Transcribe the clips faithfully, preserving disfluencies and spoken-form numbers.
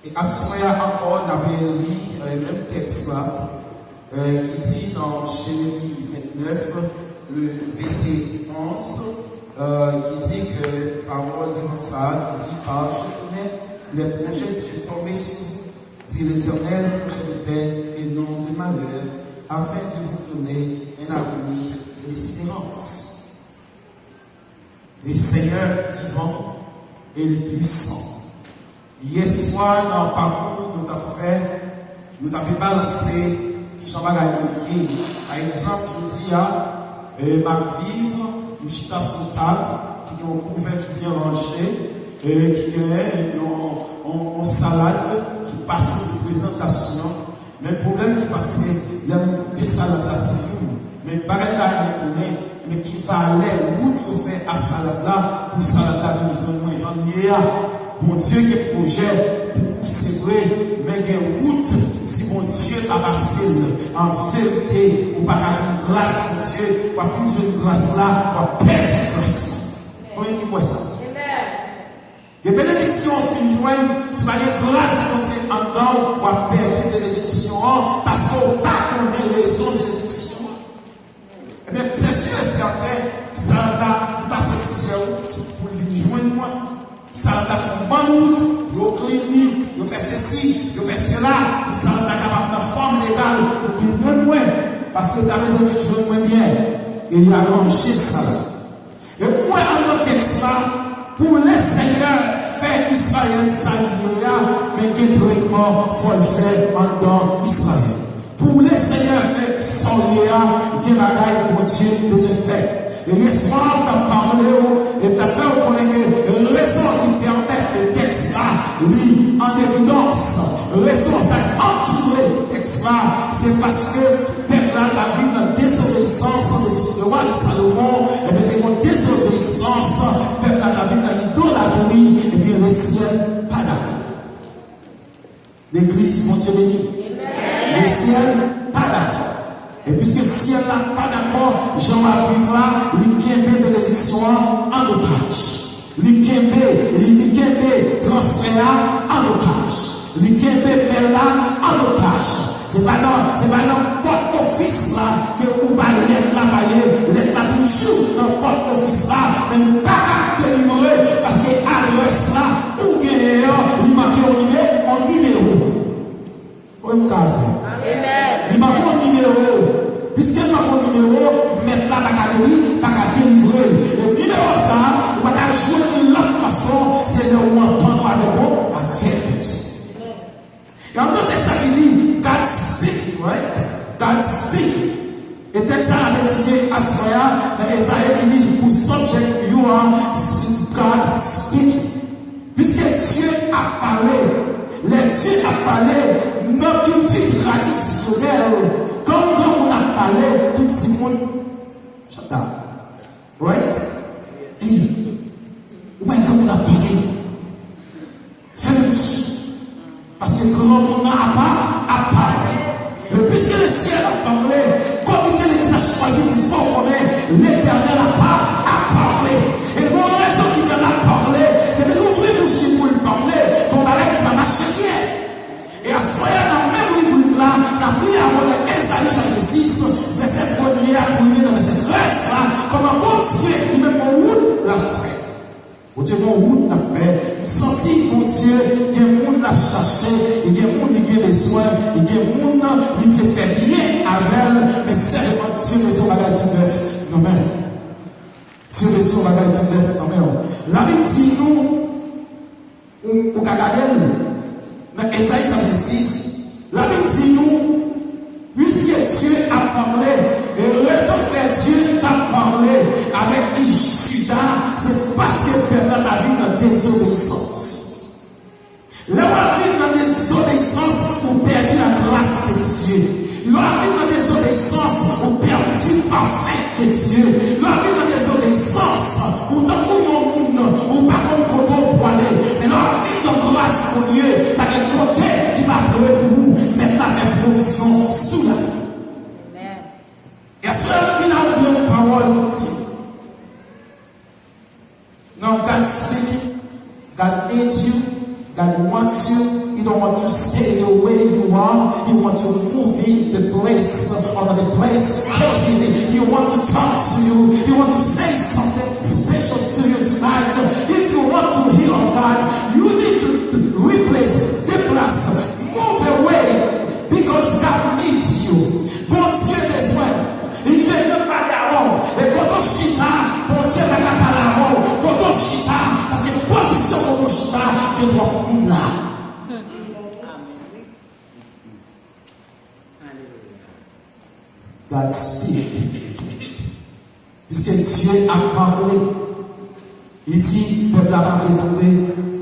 E aswè a ankò, n ap li, eh, menm tèks la, eh, ki di nan Jeremi vennèf, le vèsè onz, eh, ki di ke pawòl vivan sa a, ki di, Car je connais les projets que j'ai formés sur vous, dit l'Éternel, projets de paix et non de malheur, afin de vous donner un avenir et l'espérance. Le Seigneur vivant et le puissant. Yè swa nan pakou nou t ap fè, nou t ap balanse kijan bagay yo ye. Pa egzanp, jodi a, eh, m ap viv, m chita sou yon tab ki gen yon kouvè ki byen ranje, eh, ki gen yon, yon, yon salad ki pase pou prezantasyon. Men pwoblèm ki pase, lè m goute salad la, se youn. Men bagay m ta renmen konnen, men ki valè wout yo fè a salad la, pou salad la vin jwenn mwen jan m ye a. Bondye gen pwojè pou ou, se vre, men gen wout, si Bondye pa pase l, an verite, ou pa ka jwenn gras Bondye, w ap fin jwenn gras la, w ap pèdi gras la. Konbyen ki kwè sa? Gen benediksyon w fin jwenn, si w pa gen gras Bondye anndan w, w ap pèdi benediksyon an, paske w pa konnen rezon benediksyon an. Ebyen, se si e sèten, salad la, li pase plizyè wout pou l vin jwenn mwen. Salad la fè yon bann wout, yo clean li, yo fè sesi, yo fè sela, pou salad la kapab nan fòm legal pou vin jwenn mwen, paske l ta bezwen vin jwenn mwen byen, e li aranje salad la. E pou wè anndan tèks la, pou Lesenyè fè Izrayèl sa li ye a, men gen tretman fò l fè anndan Izrayèl. Pou Lesenyè fè sa w ye a, gen bagay Bondye bezwen fè. E yèswa, m t ap pale w, e m t ap fè w konnen ke rezon ki pèmèt ke tèks la, li an evidans, rezon sa k antoure tèks la, se paske pèp la t ap viv nan dezobeyisans, depi sou lewa de Salomon, ebyen, te gen dezobeyisans, pèp la t ap viv nan idolatri, ebyen, lesyèl pa dakò. Legliz, Bondye beni. Lesyèl pa dakò. E piske syèl la pa dakò, jan w ap viv la, li kenbe benediksyon an an otaj. Li kenbe, li, li kenbe transfè a an otaj. Li kenbe mèl la an otaj. Se pa nan, se pa nan pòt ofis la ke ou ba lèt la pa ye. Lèt la toujou nan pòt ofis la, men li pa ka delivre paske adrès la ou genyen an, li manke yon nime-, yon nimewo. Konbyen moun ka avè m? Li manke yon nimewo. Piske l manke yon nimewo, mèt la pa ka deli-, pa ka delivre l. E nimewo sa a, ou pa ka jwenn li lòt fason, se lè ou antann ou avèk bon, avèk Bondye. E anndan tèks la ki di, God speak, right? God speak. E tèks sa n ap etidye aswè a nan Ezayi ki di, pou subject you are, God speak. Piske Dye ap pale, lè Dye ap pale, nan kilti tradisyonèl, kan yon granmoun ap pale, tout timoun, shut up. Right? Hey, ou pa granmoun ap pale. Fèmen bouch. Paske granmoun nan ap, ap pale. E piske lesyèl ap pale, komite legliz la chwazi pou fè w konnen Letènèl ap, ap pale. E gon rezon ki fè l ap pale. Depi l ouvri bouch li pou l pale, gon bagay ki pa mache byen. E aswè a, nan menm ribrik la, n ap li avè w nan Ezayi chapit sis, vèsè premye a pou rive nan vèsè trèz la, kòman Bondye, li menm, gon wout l ap fè. Bondye gon wout l ap fè. M santi Bondye gen moun l ap chache, li gen moun li gen bezwen, li gen moun li vle fè byen avè l, men sèlman Dye bezwen bagay tou nèf nan men l. Dye bezwen bagay tou nèf nan men w. Labib di nou, ou, ou ka gade l nan Ezayi chapit sis, Labib di nou, piske Dye ap pale, e rezon k fè Dye t ap pale avèk Jida, se paske pèp la t ap viv nan dezobeyisans. Lè w ap viv nan dezobeyisans, ou pèdi lagras de Dye. Lè w ap viv nan dezobeyisans, ou pèdi pafè de Dye. Lè w ap viv nan dezobeyisans, ou tankou yon moun, ou pa konn kote w pwale. Men lè w ap viv nan gras Bondye, pa gen kote ki pa pre pou ou. Mèt la fè pwovizyon sou lavi. Èske w vin ak grenn pawòl pou di? Now God speaking, God needs you, God wants you, He don't want to stay the way you are. He want to move in the place, or the place, cause he, he want to talk to you. He want to say something special to you tonight. If you want to hear of God, you need to replace, deplace, move away, because God needs you. Bondye bezwen, li bezwen pale avè w. E kote w chita, Bondye pa ka pale avè w. Kote w chita, paske pozisyon kote w chita, gen twòp moun la. God speak. Piske Dye ap pale, li di pèp la pa vle tande,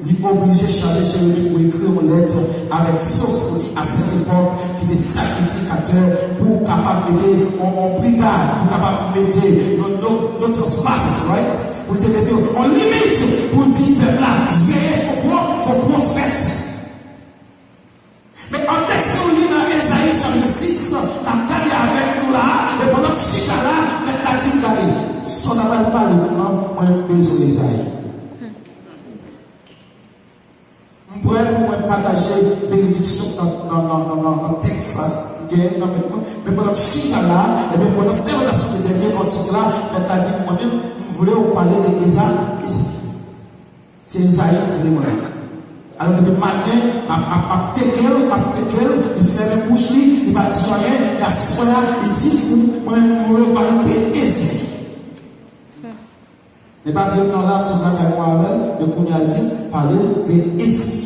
li oblije chaje Jeremi pou ekri yon lèt avèk Sofoni a sèt epòk ki te sakrifikatè pou kapab mete yon, yon brigad, pou kapab mete yon no, no trespass, right? Pou te mete yon limit pou di pèp la veye fo pwofèt. Men an tèks nou li nan Ezayi chapit sis, n ap gade avèk nou la, e pandan m chita la, mèt la di m gade, sa w ta pral pale m nan, mwen m bezwen Ezayi. M prè pou mwen pataje benediksyon nan, nan, nan, nan, nan, nan tèks sa, m genyen nan men mwen, men pandan m chita la, ebyen pandan se mwen t ap sot dènye kantik la, mèt la di m mwen menm, m vle w pale de Ezayi. Se Ezayi ki vle mwen menm. Alò depi maten, m ap, m ap, m ap teke l, m ap teke l, li fèmen bouch li, li pa di anyen, men aswè a, li di pou mwen menm mwen yo pale de Ezayi. Men pa byen nan la, m sot lakay mwen avè l, men kounye a l di m pale de Ezayi.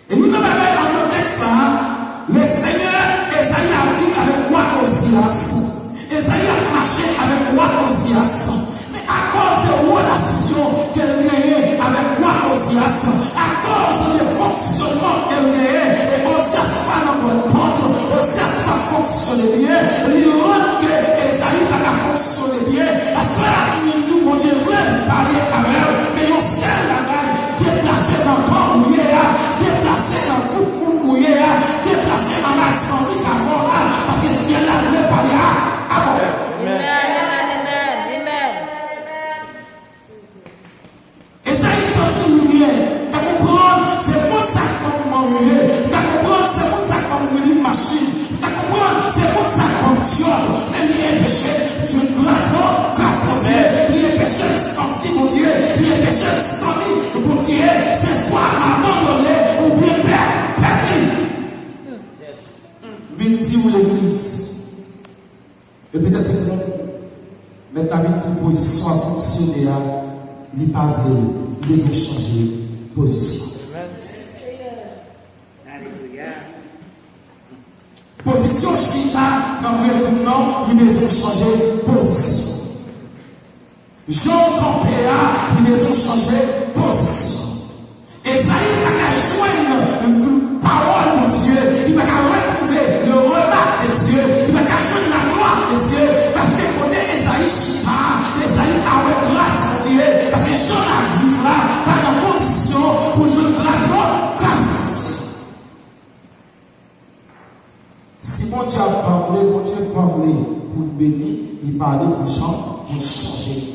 E youn nan bagay anndan tèks sa a, Lesenyè, Ezayi ap viv avèk wa Oziyas. Ezayi ap mache avèk wa Oziyas. Men akoz de relasyon ke l genyen avèk wa Oziyas, akoz de fonksyònman ke l genyen, e Oziyas pa nan bòn pant, Oziyas pa fonksyone byen, li rann ke Ezayi pa ka fonksyone byen. Aswè a, nou menm tou, Bondye vle pale avè w, men yon sèl bagay, deplase nan kan ou ye a, deplase nan gwoup moun ou ye a, deplase anba zanmi k avè w la, paske syèl la vle pale a, avè w. Amen, amen, amen, amen. Ezayi santi l byen, m ka konprann se moun sa k ban m manrye, m ka konprann se moun sa k ban m roulim machin, m ka konprann se moun sa k ban m djòb, men li enpeche m jwenn gras Bon, gras Bondye, li enpeche m santi Bondye, li enpeche m santi Bondye, se swa m abandone oubyen pè, pèdi. Vin di w legliz. E petèt se pou mèt la vin di w pozisyon ap fonksyone a, li pa vle l, li bezwen chanje pozisyon. Pozisyon chita nan bregoumen nan, li bezwen chanje pozisyon. Jan w kanpe a, li bezwen chanje pozisyon. Ezayi pa ka jwenn pawòl Bondye, li pa ka retwouve le remak de Dye, li pa ka jwenn laglwa de Dye, paske kote Ezayi chita a, Ezayi pa wè gras Bondye, paske jan l ap viv la, pa nan kondisyon pou jwenn gras Bon, gras Bondye. Si Bondye ap pale, Bondye pale pou l beni, li pale pou chan, pou l chanje.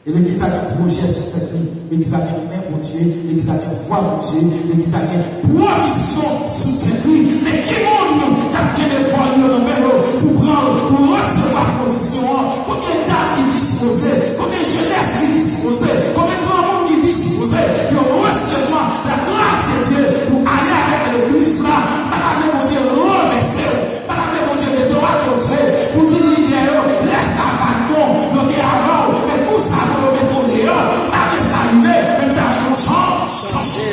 E legliz la gen pwojè sou tèt li, legliz la gen men Bondye, legliz la gen vwa Bondye, legliz la gen pwovizyon sou tèt li. Men ki moun k ap kenbe bòl yo nan men yo pou pran, pou resevwa pwovizyon an? Konbyen dam ki dispoze? Konbyen jenès ki dispoze? Konbyen granmoun ki dispoze pou yo resevwa la gras de Dye pou ale avèk legliz la? M pa ta vle Bondye ranvèse w. Pa ta vle Bondye mete w akote pou di lidè yo, lè sa pa t bon, yo te avè w, men kou sa pou yo mete w deyò. M pa vle sa rive, men m ta renmen w chan-, chanje.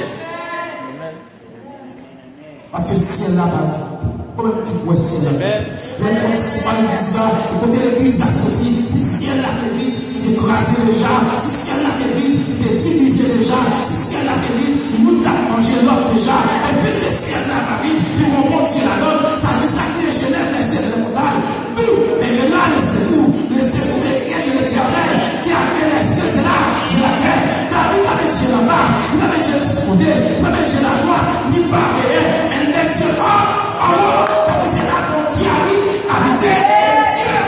Paske syèl la pa vid. Konbyen moun ki kwè syèl la vid? Lè n konn istwa legliz la, e kote legliz la soti, si syèl la te vid, li te kraze deja. Si syèl la te vid, li te divize deja. Si syèl la te vid, youn t ap manje lòt deja. Men piske syèl la pa vid, li gen yon Bondye ladan l. Sa vle di sa ki enjenè lèzye de lèmontayn. D'où me viendra le secours. Le secours me vient de l'Éternel qui a fait les cieux et la, et la terre. David pa met je l anba, li pa met je l sou kote, li pa met je l adwat, ni pa dèyè, men l met je l an, anwo, paske se la Bondye a li abite.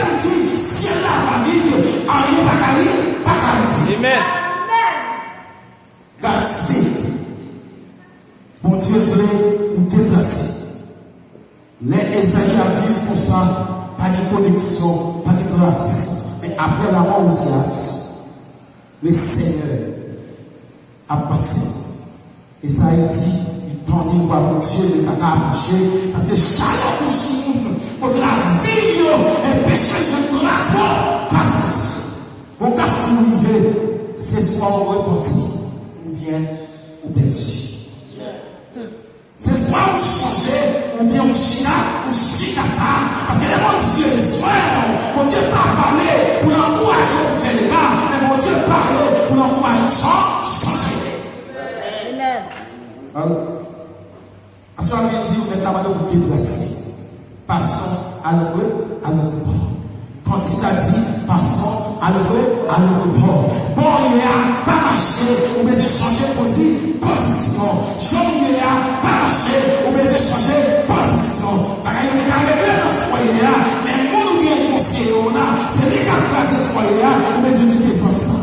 Li di, syèl la pa vid, anyen pa ka ri, pa ka rive. Amen. God speak. Bondye vle ou deplase. Lè Ezayi ap viv konsa, pa gen koneksyon, pa gen gras. Men apre lanmò Oziyas, Lesenyè ap pase. Ezayi di, li tande vwa Bondye, men li pa ka apwoche, paske chalè bouch moun kote lavi yo e peche jwenn gras pou kase misye. Bon, kafou rive, se swa ou repanti, oubyen ou pèdi. Se swa ou chanje, oubyen ou chita, ou chita ta. Paske lè Bondye bezwen w, Bondye pa pale pou l ankouraje w pou fè dega, men Bondye pale pou l ankouraje w chan-, chanje. Amen. Aswè a vin di, ou mèt la mande pou deplase. Passons à notre, à notre bord. Kantik la di, passons à notre, à notre bord. Bò w ye a pa mache, ou bezwen chanje pozi-, pozisyon. Jan w ye a pa mache, ou bezwen chanje pozisyon. Bagay yo te ka regle nan fwaye a, men moun ou gen konseye w la, se li k ap kraze fwaye a, ou bezwen kite zanmi sa.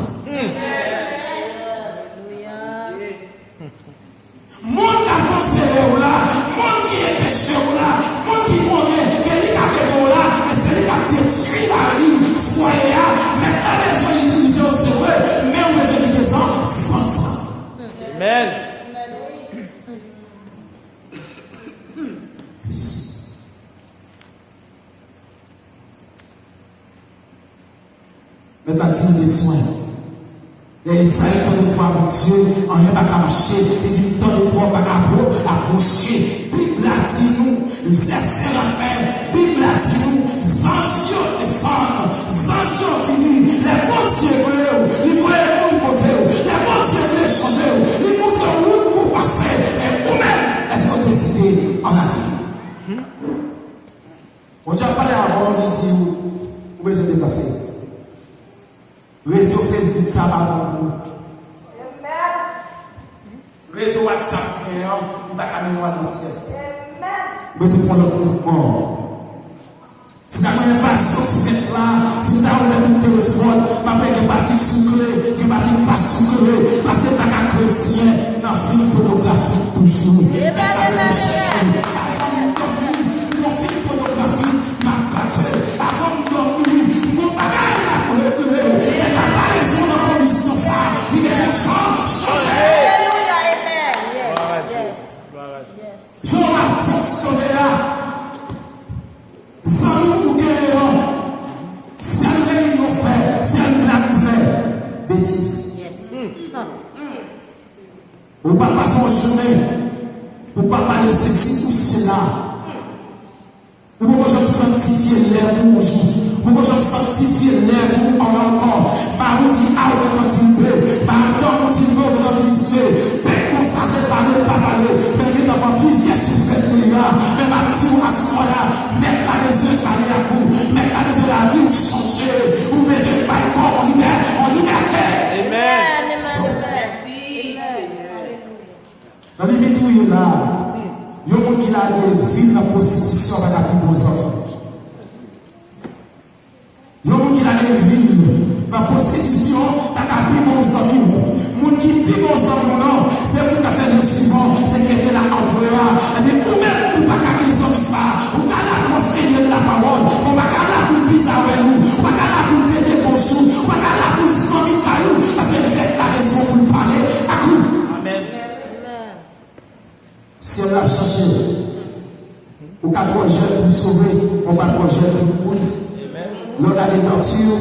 Moun k ap konseye w la, moun ki enpeche w la, moun ki konnen ke li k ap ede w la, men se li k ap detwi lavi fwaye a, mèt la bezwen itilize w, se vre, men ou bezwen kite zan-, zanmi sa. Amen. Mèt la di m bezwen. Lè Ezayi tande vwa Bondye, anyen pa ka mache. Li di, m tande vwa, m pa ka apwo-, apwoche. Bib la di nou, lè serafen, Bib la di nou, zanj yo desann, zanj yo vini. Lè Bondye vle w, li voye moun kote w. Lè Bondye vle chanje w, li montre w wout pou w pase. Men ou menm, èske w deside ann ale? Bondye ap pale avè w, li di w, ou bezwen deplase. Rezo Facebook sa a pa bon pou ou. Rezo WhatsApp ou gen an, li pa ka mennen w al nan syèl. Ou bezwen fè yon lòt mouvman. Si ta gen envazyon k fèt la, si m ta ouvè tout telefòn, m ap wè gen pati k sikle, gen pati k pa sikle, paske m pa ka kretyen nan fim pònografik toujou. Mèt la bezwen chanje. Avan m dòmi, m gon fim pònografik, m ap gade. Avan m dòmi, m gon bagay m ap regle. Mèt la pa bezwen nan kondisyon sa, li bezwen chan-, chanje. Alelouya, amen. Yes, yes, yes. Jan w ap fonksyone a, zanmi w ou genyen an, sèl reyinyon w fè, sèl blag ou fè, betiz. Yes. Ou pa pase yon jounen pou pa pale sesi ou sela. Ou poko janm sanktifye lèv ou yon jou. Ou poko janm sanktifye lèv ou ankò. Mari w di a, ou gentan di l be. Madanm ou di l be, ou gentan di l be. Pèp konsa se pale, pa pale. Men gentan pran plizyè souflèt deyò a. Men m ap di w aswè a, Mèt la bezwen pale ak ou. Mèt la bezwen lavi w chanje. Ou bezwen bay kò w yon libè-, yon libète. Amen. Amen, amen, amen. Nan limit ou ye la, yon moun ki lage vi l nan pwostitisyon pa ka pi bon zanmi. Yon moun ki lage vi l nan pwostitisyon pa ka pi bon zanmi w. Moun ki pi bon zanmi w lan, se moun k ap fè lè swivan, se ki ete la antre a. Ebyen, ou menm, ou pa ka gen zanmi sa. Ou ka la konsteye lapawòl, men ou pa ka la pou l bizawèl ou, ou pa ka la pou l tete goch ou, ou pa ka la pou l zanmitray ou, paske Mèt la bezwen pou l pale ak ou. Amen. Syèl la ap chache w. Ou ka twò jèn pou w sove, men w pa twò jèn pou w mouri. Lè w gade danti w,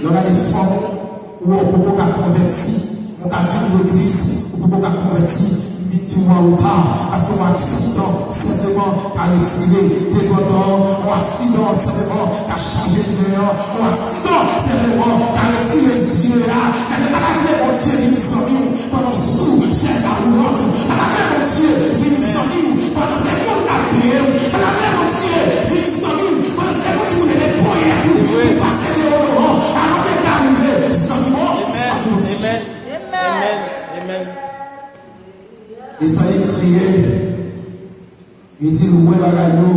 lè w gade fòm ou, ou wè w poko ka konvèti. Ou ka vin legliz, ou poko ka konvèti. M vin di w an reta, paske yon aksidan senpleman ka retire devan dan w. Yon aksidan senpleman ka chanje nen an. Yon aksidan senpleman ka retire zye a. Gade, pa ta vle Bondye vin zanmi w pandan w sou chèz a woulant. Pa ta vle Bondye vin zanmi w pandan se moun k ap peye w. Pa ta vle Bondye vin zanmi w pandan se moun ki pou leve ponyèt ou pou pase deodoran. Avan dega rive, zanmi bon, zanmi Bondye. Amen. Amen. Amen. Ezayi kriye. Li di l wè bagay yo,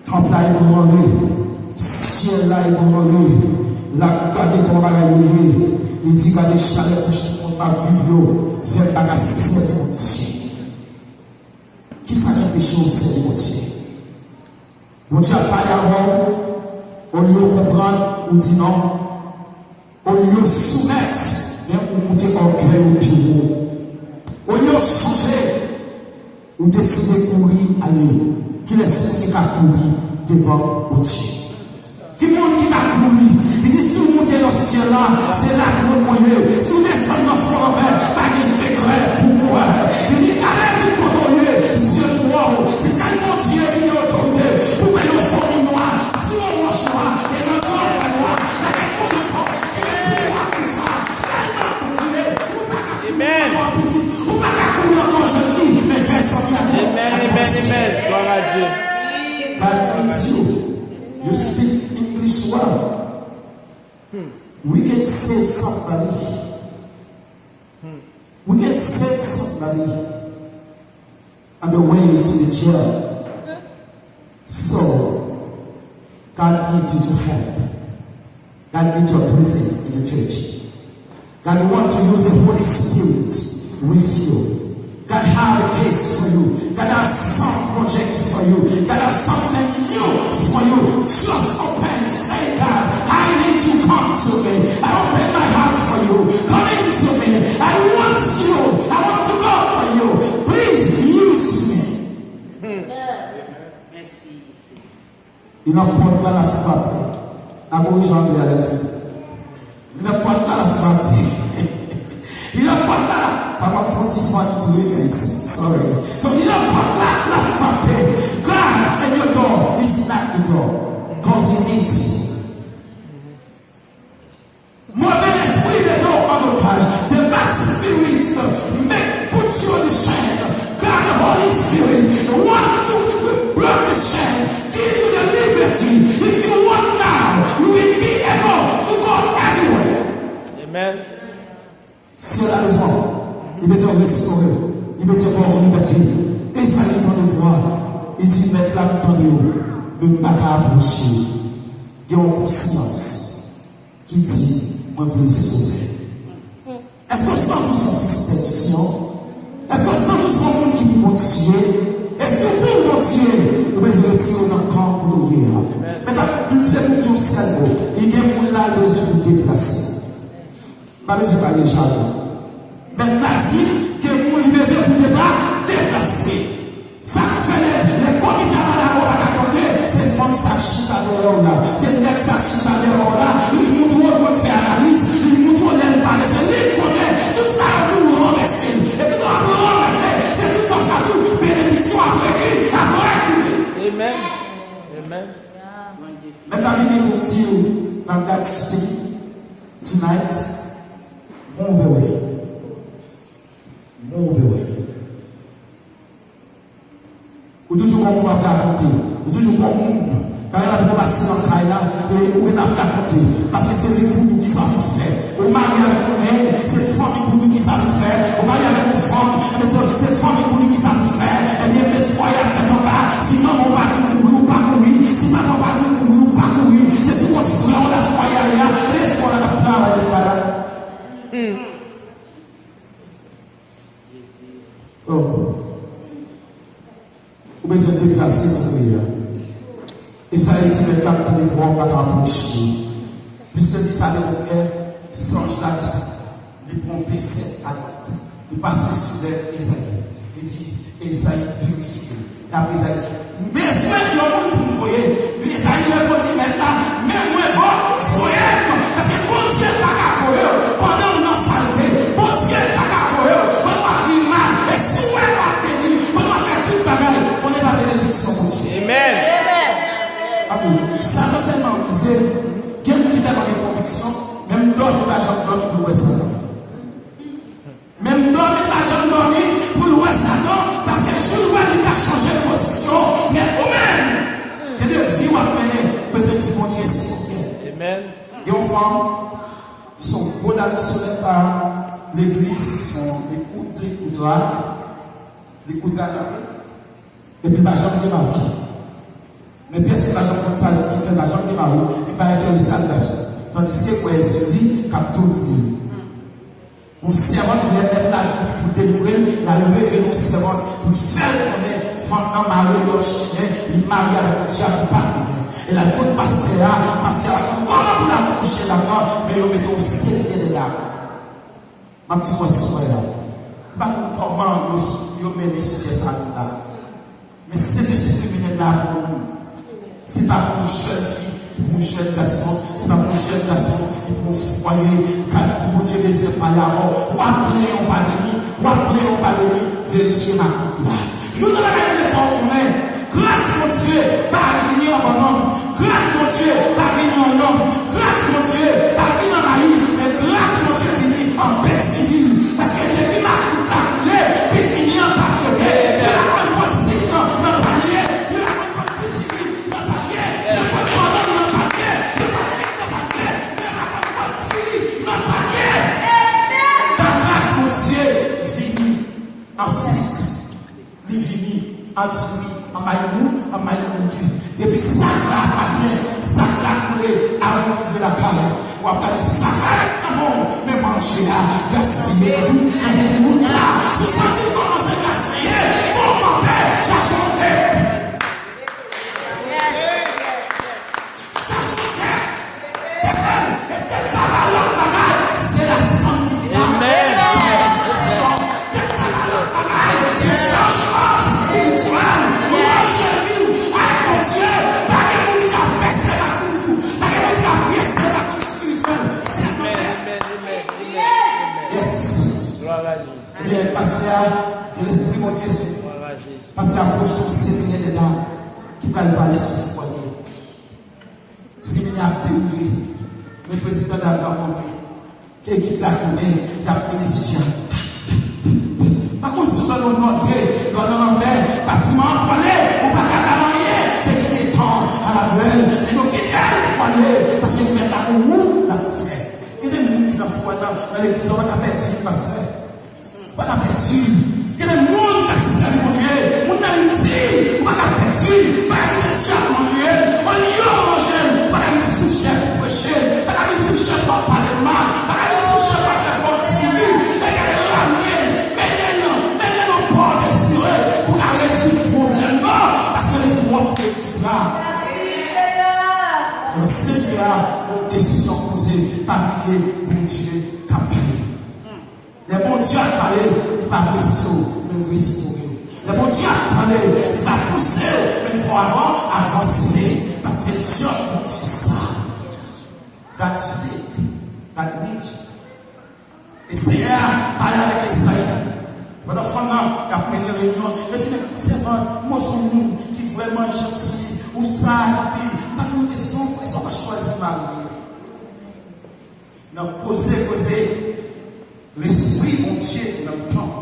tanp la ebranle, syèl la ebranle, l ap gade kòman bagay yo ye. Li di, gade chalè bouch moun m ap viv yo, fè m pa ka sèvi Bondye. ou sèvi Bondye. Bondye ap pale avè w, olye w konprann, ou di non. Olye w soumèt, men ou moute ògèy ou pi wo. Olye w chanje, ou deside kouri ale. Kilès moun ki ka kouri devan Bondye? Ki moun ki ka kouri? Li di, si w moute nan syèl la, se la twòn mwen ye. Si w desann nan fon lanmè, pa gen sekrè pou mwen. Li di, gade tout kote w ye, zye m wè w. Se sèl Bondye ki gen otorite pou wè yon fanmi nwa sou yon wòch nwa e nan gran fè nwa, nan yon moun ankò ki gen pouvwa pou sa. Sèlman Bondye, ou pa ka kouri ankò pitit, ou pa ka kouri ankò jèn fi, men fè zanmi ak Bondye. Amen, amen, amen. Gloire à Dieu. God needs you. You speak English well. We can save somebody. We can save somebody on the way to the jail. So, God needs you to help. God needs your presence in the church. God want to use the Holy Spirit with you. God have a case for you. God have some project for you. God have something new for you. Just open, say, God, I need you. Come to me. I open my heart for you. Come into me. I want you. I want to go for you. Please use me. Li nan pòt la, l ap frape. N a korije anglè a lè n fini. Li nan pòt la, l ap frape. Li nan pòt la. Papa m fè yon ti funny tou, wi, guys. Sorry. So, li nan pòt la, l ap frape. God at your door. Is knock the door. 'Cause he needs you. Move lespri mete w an otaj. The bad spirit make put you in the chain. God, the Holy Spirit want to break the chain, give you the liberty. If you want now, you will be able to go everywhere. Amen. Syèl la bezwen w. Li bezwen restore w. Li bezwen ba w libète. Ezayi tande vwa. Li di, Mèt la, m tande w, men m pa ka apwoche. Gen yon konsyans ki di, mwen vle sove. Èske w santi w se yon fis pèdi? Èske w santi w se yon moun ki pou Bondye? Èske w pou Bondye? Ou bezwen retire w nan kan kote w ye a. Mèt la di m se pou m di yon sèl mo. Li gen moun la l bezwen pou deplase. M pa bezwen pale jan non. Mèt la di m gen moun li bezwen pou te pa deplase. Sa k fè lè, lè komite a pale avè w pa ka tande, se fanm sa k chita dèyè w la, se nèg sa k chita dèyè w la, li montre w l konn fè analiz, li montre w lè l pale, se li k konnen tout sa yo pou ranvèse. Epi lè w ap ranvèse, se tout tan sa tou, benediksyon ap rekile, ap rekile. Amen. Amen. Mèt la vini pou m di w nan Godspeed tonight, move away. Move away. Ou toujou gon moun w ap rakonte. Ou toujou gon moun. Bagay la poko pase nan kay la, e ou ret ap rakonte. Paske se li k pou di w kisa pou fè. Ou marye avèk yon nèg, se fanmi k pou di w kisa pou fè. Ou marye avèk yon fanm, ebyen se, se fanmi k pou di w kisa pou fè. Ebyen met fwaye a tèt anba. Si manman w pa di w kouri, ou pa kouri. Si papa w pa di w kouri, ou pa kouri. Se sou kont frè w la fwaye a ye a, ebyen frè w la k ap travay met kay la. So, ou bezwen deplase kote w ye a. Ezayi di, Mèt la, m tande vwa w, m pa ka apwoche. Piske li di sa de mon kè, zanj la desann. Li pran yon pesèt a dwat. Li pase sou lèv Ezayi. Li di, Ezayi, pirifye w. Epi Ezayi di, m bezwen yon moun pou m voye. Ezayi reponn di, Mèt la, men mwen vo-, voye m, paske Bondye pa ka voye w pandan w nan salte. Bondye pa ka voye w pandan w ap viv mal. E si w wè w ap beni, pandan w ap fè tout bagay, konnen pa benediksyon Bondye. Amen. Amen. Satan tèlman rize, gen moun ki tèlman gen konviksyon, menm dòmi pa janm dòmi pou l wè Satan. Menm dòmi pa janm dòmi pou l wè Satan, paske jou l wè li ka chanje pozisyon, men ou menm, gen de vi w ap mennen, ou bezwen di Bondye, silvouplè. Amen. Gen yon fanm, li se yon gwo dam misyonè pa legliz, li se yon, li koud, li koud rad, li koud rad anpil. Epi l pa janm gen mari. Men pyès moun pa janm konn sa ki fè l pa janm gen mari, li pa enterese ak gason. Tandiske mwen Ezili k ap domine l. Yon sèvant, lè mèt la vini pou l delivre l, l al revele yon sèvant pou l fè l konnen Fanm nan mare li an chimen, li marye avèk yon dyab li pa konnen. E l al kot pastè a, pastè a pa konn kòman pou l apwoche dam nan, men yo mete yon seri de dam. M ap di w aswè a, m pa konn kòman yo, yo mennen sijè sa a la. Men Sentespri mennen l la pou nou. Se pa pou yon jèn fi, li pou yon jèn gason, se pa pou yon jèn gason, li pou yon fwaye. Gad pou Bondye bezwen pale avè w. W ap plenyen w pa beni, w ap plenyen w pa beni, verifye makout la. Youn nan bagay m vle fè w konnen, gras Bondye pa vini an bannann, gras Bondye pa vini an yonm, gras Bondye pa vini an mayi, men gras Bondye vini an bèt sivil. Paske depi makout la koule, pitimi an p ap rete. Yo la konn pot sik nan, nan panye, yo la konn pot pitimi nan panye, yo konn bannann nan panye, yo konn fig nan panye, men yo pa konn pot diri nan panye. Ka gras Bondye vini an sik. Li vini an diri, an mayi mou, an mayi mou. Depi sak la pa byen, sak la koule, avan w rive lakay, w ap gade sak la ret nan men w, men manje a gaspiye nan tout, nan tout wout la. Si w santi w kòmanse gaspiye, fò w kanpe, chache yon tep. Chache yon tep. Tep la, e tep sa pa lòt bagay, se la sanktifikasyon. Tep sa pa lòt bagay, se chanjman espirityèl. Ranje vi w ak Bondye. Pa gen moun ki ka pèse makout ou. Pa gen moun ki ka pèse makout espirityèl. Se Bondye. Yes. Ebyen, pastè a gen lespri Bondye sou li. Pastè a pwojte yon seminè de dam ki pral pale sou fwaye. Seminè ap dewoule. Men prezidan dam nan konnen ke ekip la konnen y ap mennen sijè a. Pa konn si w tande yon nòte lè w nan lanmè, batiman an pwale, ou pa ka ba l anyen, se kite tan a la vèl, nèg yo kite l pwale, paske li mèt la gon wout l ap fè. Gen de moun ki nan fwa nan, nan legliz la, w pa ka pèdi l, pastè. Ou pa ka pèdi l. Gen de moun k ap sèvi Bondye, moun nan itil, ou pa ka pèdi l, ou pa ka kite dyab manyen l, olye w ranje l, ou pa ka vin sou chèf pou preche l, ou pa ka vin sou chèf pou ap pale l mal, ou pa ka vin sou chèf pou ap fè bòt sou li, e gen de ramenn, mennen l, mennen l nan pò dezire, pou ka rezoud pwoblèm nan, paske li twòp legliz la. Nan Senyè a, yon kesyon poze, pa bliye, Bondye k ap pale. Lè Bondye ap pale, li pa blese w, men l restore w. Lè Bondye ap pale, li pa pouse w, men l fè w avan, avanse. Paske se dyòb Bondye sa. God speak, God lead you. E Senyè a pale avèk Ezayi. Pandan fanm nan t ap mennen reyinyon, yo di, men sèvant, mwen se yon moun ki vrèman janti, ou saj anpil, m pa konn rezon, rezon pa chwazi mari. Nan koze, koze, Lespri Bondye nan tanp.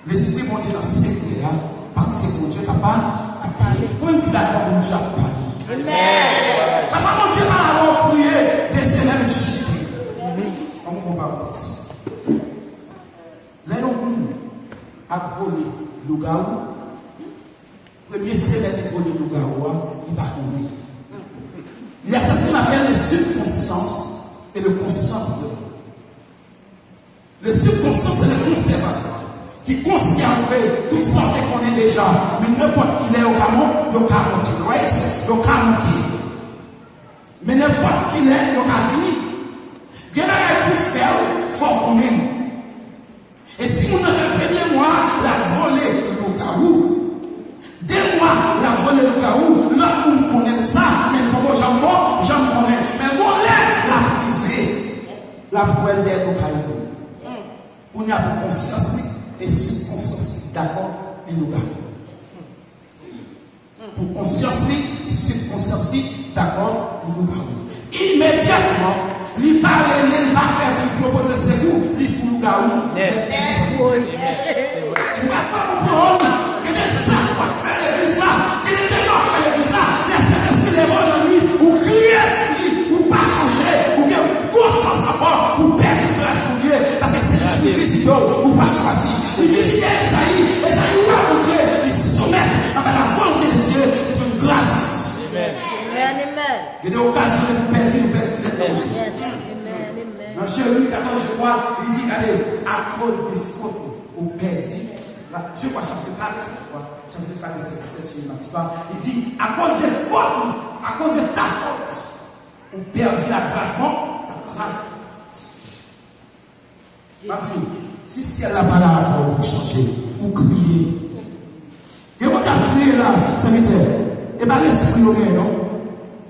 Lespri Bondye nan sekrè a. Paske se Bondye k ap pa-, k ap pale. Ou menm ki dakò Bondye ap pale. Amèn. Pafwa Bondye pale avè w, ou kriye, dezyèm lè m chite. An mouvman parantèz. Lè yon moun ap vole lougawou, premye semèn li vole lougawou a, li pa konnen. Il y a ce qu'on appelle le subconscient et le conscient de l'homme. Le subconscient, c'est le conservatoire qui conserve tout sa w te konnen deja. Men nenpòt kilè yo ka mon-, yo ka monte, right? Yo ka monte. Men nenpòt kilè yo ka vini. Gen bagay pou fè w, fò w konnen l. E si moun nan fè premye mwa a, l ap vole lougawou. De mwa, l ap vole lougawou. Lòt moun konnen sa, men l poko janm bon, janm konnen. Men gon lè, l ap rive. L ap wè l dèyè do kay moun. Kounye a pou konsyans li e sibkonsyans li dakò li lougawou. Pou konsyans li, sibkonsyans li dakò li lougawou. Imedyatman, li pa rele, li pa fè bri pou yo pote l sekou, li tou lougawou nèt. Nèt. Li pa fè pou pran w. Gen de zak w ap fè legliz la, gen de dega w ap fè legliz la, lè Sentespri leve w nan nuit, ou kriye sou li, ou pa chanje, ou gen gwo chans ankò pou pèdi gras Bondye, paske Sentespri vizite w, ou pa chwazi. Li vizite Ezayi, Ezayi wè Bondye, li soumèt anba la volonte de Dye, li jwenn gras de Dye. Amen, amen. Gen de okazyon depi w pèdi, nou pèdi nèt nan Bondye. Yes, amen, amen. Nan Jeremi katòz, je crois, li di, gade, akoz de fot ou, ou pèdi Je crois chapitre quatre, je crois, chapitre quatre, verset dix-sept, si je ne m'abuse pas, il dit, à cause de faute, à cause de ta faute, ou perdit la grâce, bon, la grâce. M ap di w, si syèl la pa la avè w pou chanje, ou kriye. Gen moun k ap kriye la, sèvitè, e pa lespri yo genyen non.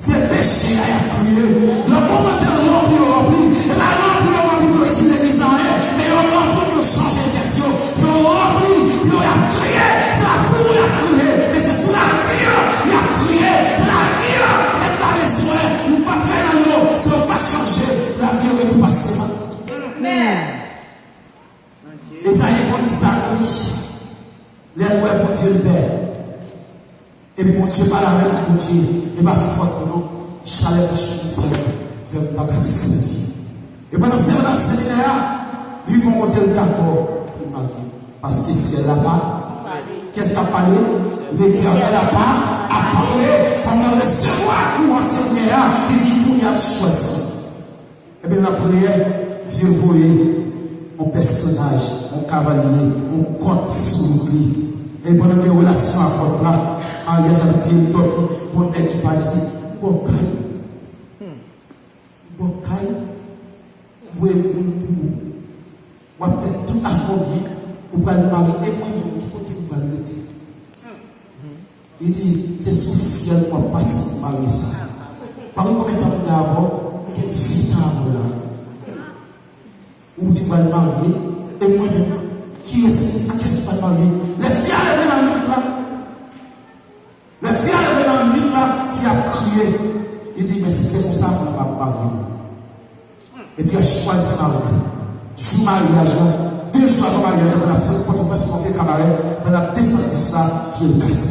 Se peche a y ap kriye. Lè w kòmanse ranpli yo ranpli, e pa ranpli yo ranpli pou yo itil legliz la anyen, men yo ranpli pou yo chanje tèt yo. Yo ranpli pou yo y ap kriye. Se pa pou ou y ap kriye, men se sou lavi an y ap kriye. Se lavi an mèt la bezwen. Nou pa trè nan yo, si yo pa chanje, lavi an gen pou pase mal. Amen. Ezayi konn sa wi. Lè l wè Bondye l pè. Epi Bondye pale avè l, di Bondye, e pa fòt mwen non. Chalè bouch mwen sèl fè m pa ka sèvi. E pandan se tan nan seminè a, li rive yon kote l dakò pou l marye. Paske syèl la pa. Kiyès k ap pale? Letènèl ap pa, ap pale. Fanm nan resevwa kou an seminè a, li di, kounye a m chwazi. Ebyen, nan priyè, Dye voye yon pèsonaj, yon kavalye, yon kòt sou wout li. E pandan gen relasyon ak kòt la, maryaj la ap byen dòmi, gon nèg ki pale di, m ba w kay, m ba w kay, m voye moun pou ou. W ap fè tout afè w byen, ou pral marye, e mwen menm, ki kote m pral rete? Li di, se sou fyèl w ap pase pou marye sa. Pa konn konbyen tan m gen avè w, m gen vit an avè w la. Ou di m pral marye, e mwen menm, kiyès, ak kiyès m pral marye? Lè fi a leve nan nwit la, lè fi a leve nan nwit la, fi a ap kriye. Li di, men si se konsa, mwen m ap marye mwen. E fi a chwazi marye. Jou maryaj la, de jou avan maryaj la, pandan ap sot Pòtoprens, monte Kabarè, pandan ap desann bis la, pye l kase.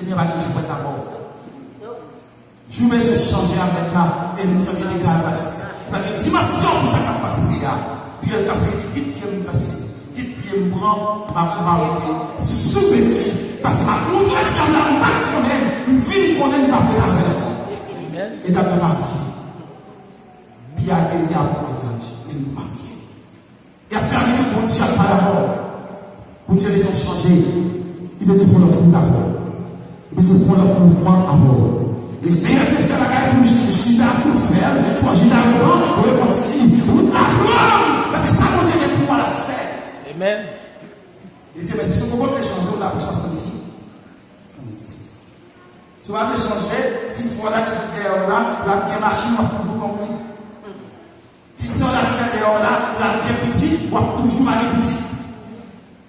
Ebyen, pa gen jwèt avè w. Jou bezwen chanje a mèt la, e nou gen dega a pral fè. Pa gen dimansyon pou sa k ap pase a. Pye l kase, li di, kit pye m kase. Kit pye m pran, m ap marye sou beki. Paske m ap montre dyab la m pa t konnen, m vin konnen m p ap ret avè l ankò. Medam yo marye. Pye a geri apre maryaj, men l marye. Y ap sèvi tout Bondye ap pale avè w. Bondye bezwen chanje. Li bezwen fè yon lòt wout avè w. Li bezwen fè yon lòt mouvman avè w. Lespri a vle fè bagay pou Jida, pou fè l, fò Jida repan-, repanti. Wout la long, paske sa Bondye gen pou ou a, l ap fè. Amen. Li di, men si nou poko vle chanje, ou la pou swasanndis, swasanndis. Si w pa vle chanje, ti frè w la ki dèyè w la, l ap gen machin, w ap toujou pa w li. Ti sè w la ki fè dèyè w la, l ap gen pitit, w ap toujou pa gen pitit.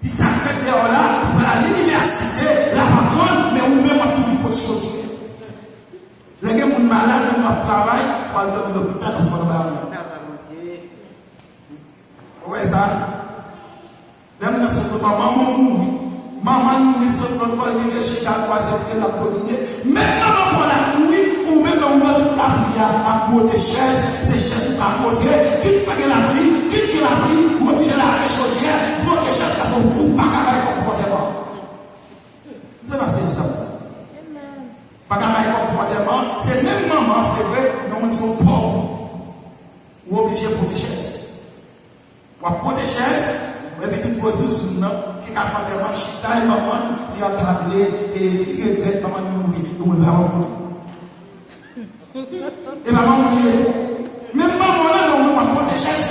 Ti sa k fèt dèyè w la, li pral al linivèsite, l ap aprann, men ou menm w ap toujou pot chodyè. Lè gen moun malad, moun ap travay, fò al dòmi lopital paske w pa ka bay anyen. Ou wè sa? Lè moun nan sot lòt bò, manman w mouri. Manman l mouri, sot lòt bò, li rive chita, kwaze pye l, l ap domine. Menm manman pa w la k mouri, ou menm nan moman tout lapli a ap bwote chèz, se chèz ou ka bwote, kit pa gen lapli, kit gen lapli, ou oblije lave chodyè, bwote chèz paske ou pa ka bay kòb pou antèman. Se pa se egzanp. Pa ka bay kòb pou antèman, se menm manman, se vre, men ou se yon pòv. Ou oblije bwote chèz. W ap pote chèz, epi tout gwo zouzoun nan ki ka fè antèman chita, e manman l, li ankable, e li regrèt manman l mouri, e w menm pa w ap pote. E pa manman w li ye tou. Menm manman w nan men w, w ap pote chèz.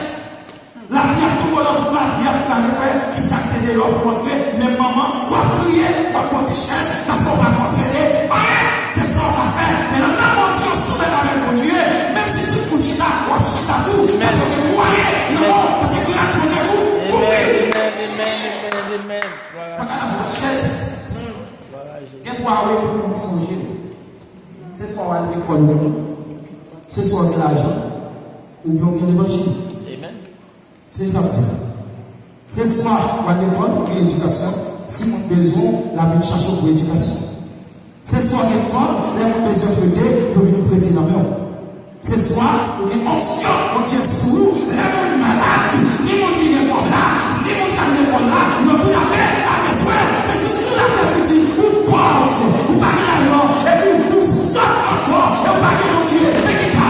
Lapli ap tonbe nan tout lapli, ap gade wè kisa k te deyò pou antre, menm manman, w ap kriye, w ap pote chèz, paske w pa posede anyen. Se sa w ka fè. Men lè w nan Bondye, w soumèt avèk Bondye, menm si tout moun chita, w ap chita tou. Paske w gen mwayen nan men w, paske gras Bondye tou kouvri w. Amen, amen, amen, amen. Glwa a Dye. Pa ka la pou chèz pitit. Gen twa we pou moun sonje. Se swa w al lekòl ou moun, se swa w gen lajan, oubyen w gen levanjil. Amen. Se sa m di la. Se swa w al lekòl pou gen edikasyon, si moun bezwen w, l ap vin chache w pou edikasyon. Se swa w gen kòb, lè moun bezwen prete, pou vin prete nan men w. Se swa ou gen onksyon Bondye sou ou, lè moun malad, ni moun ki gen kòb la, ni moun k al lekòl la, yo tou dapè ap bezwen w. Men si sou latè pitit, ou pòv, ou pa gen lajan, epi ou sòt ankò, e ou pa gen Bondye, men ki ka.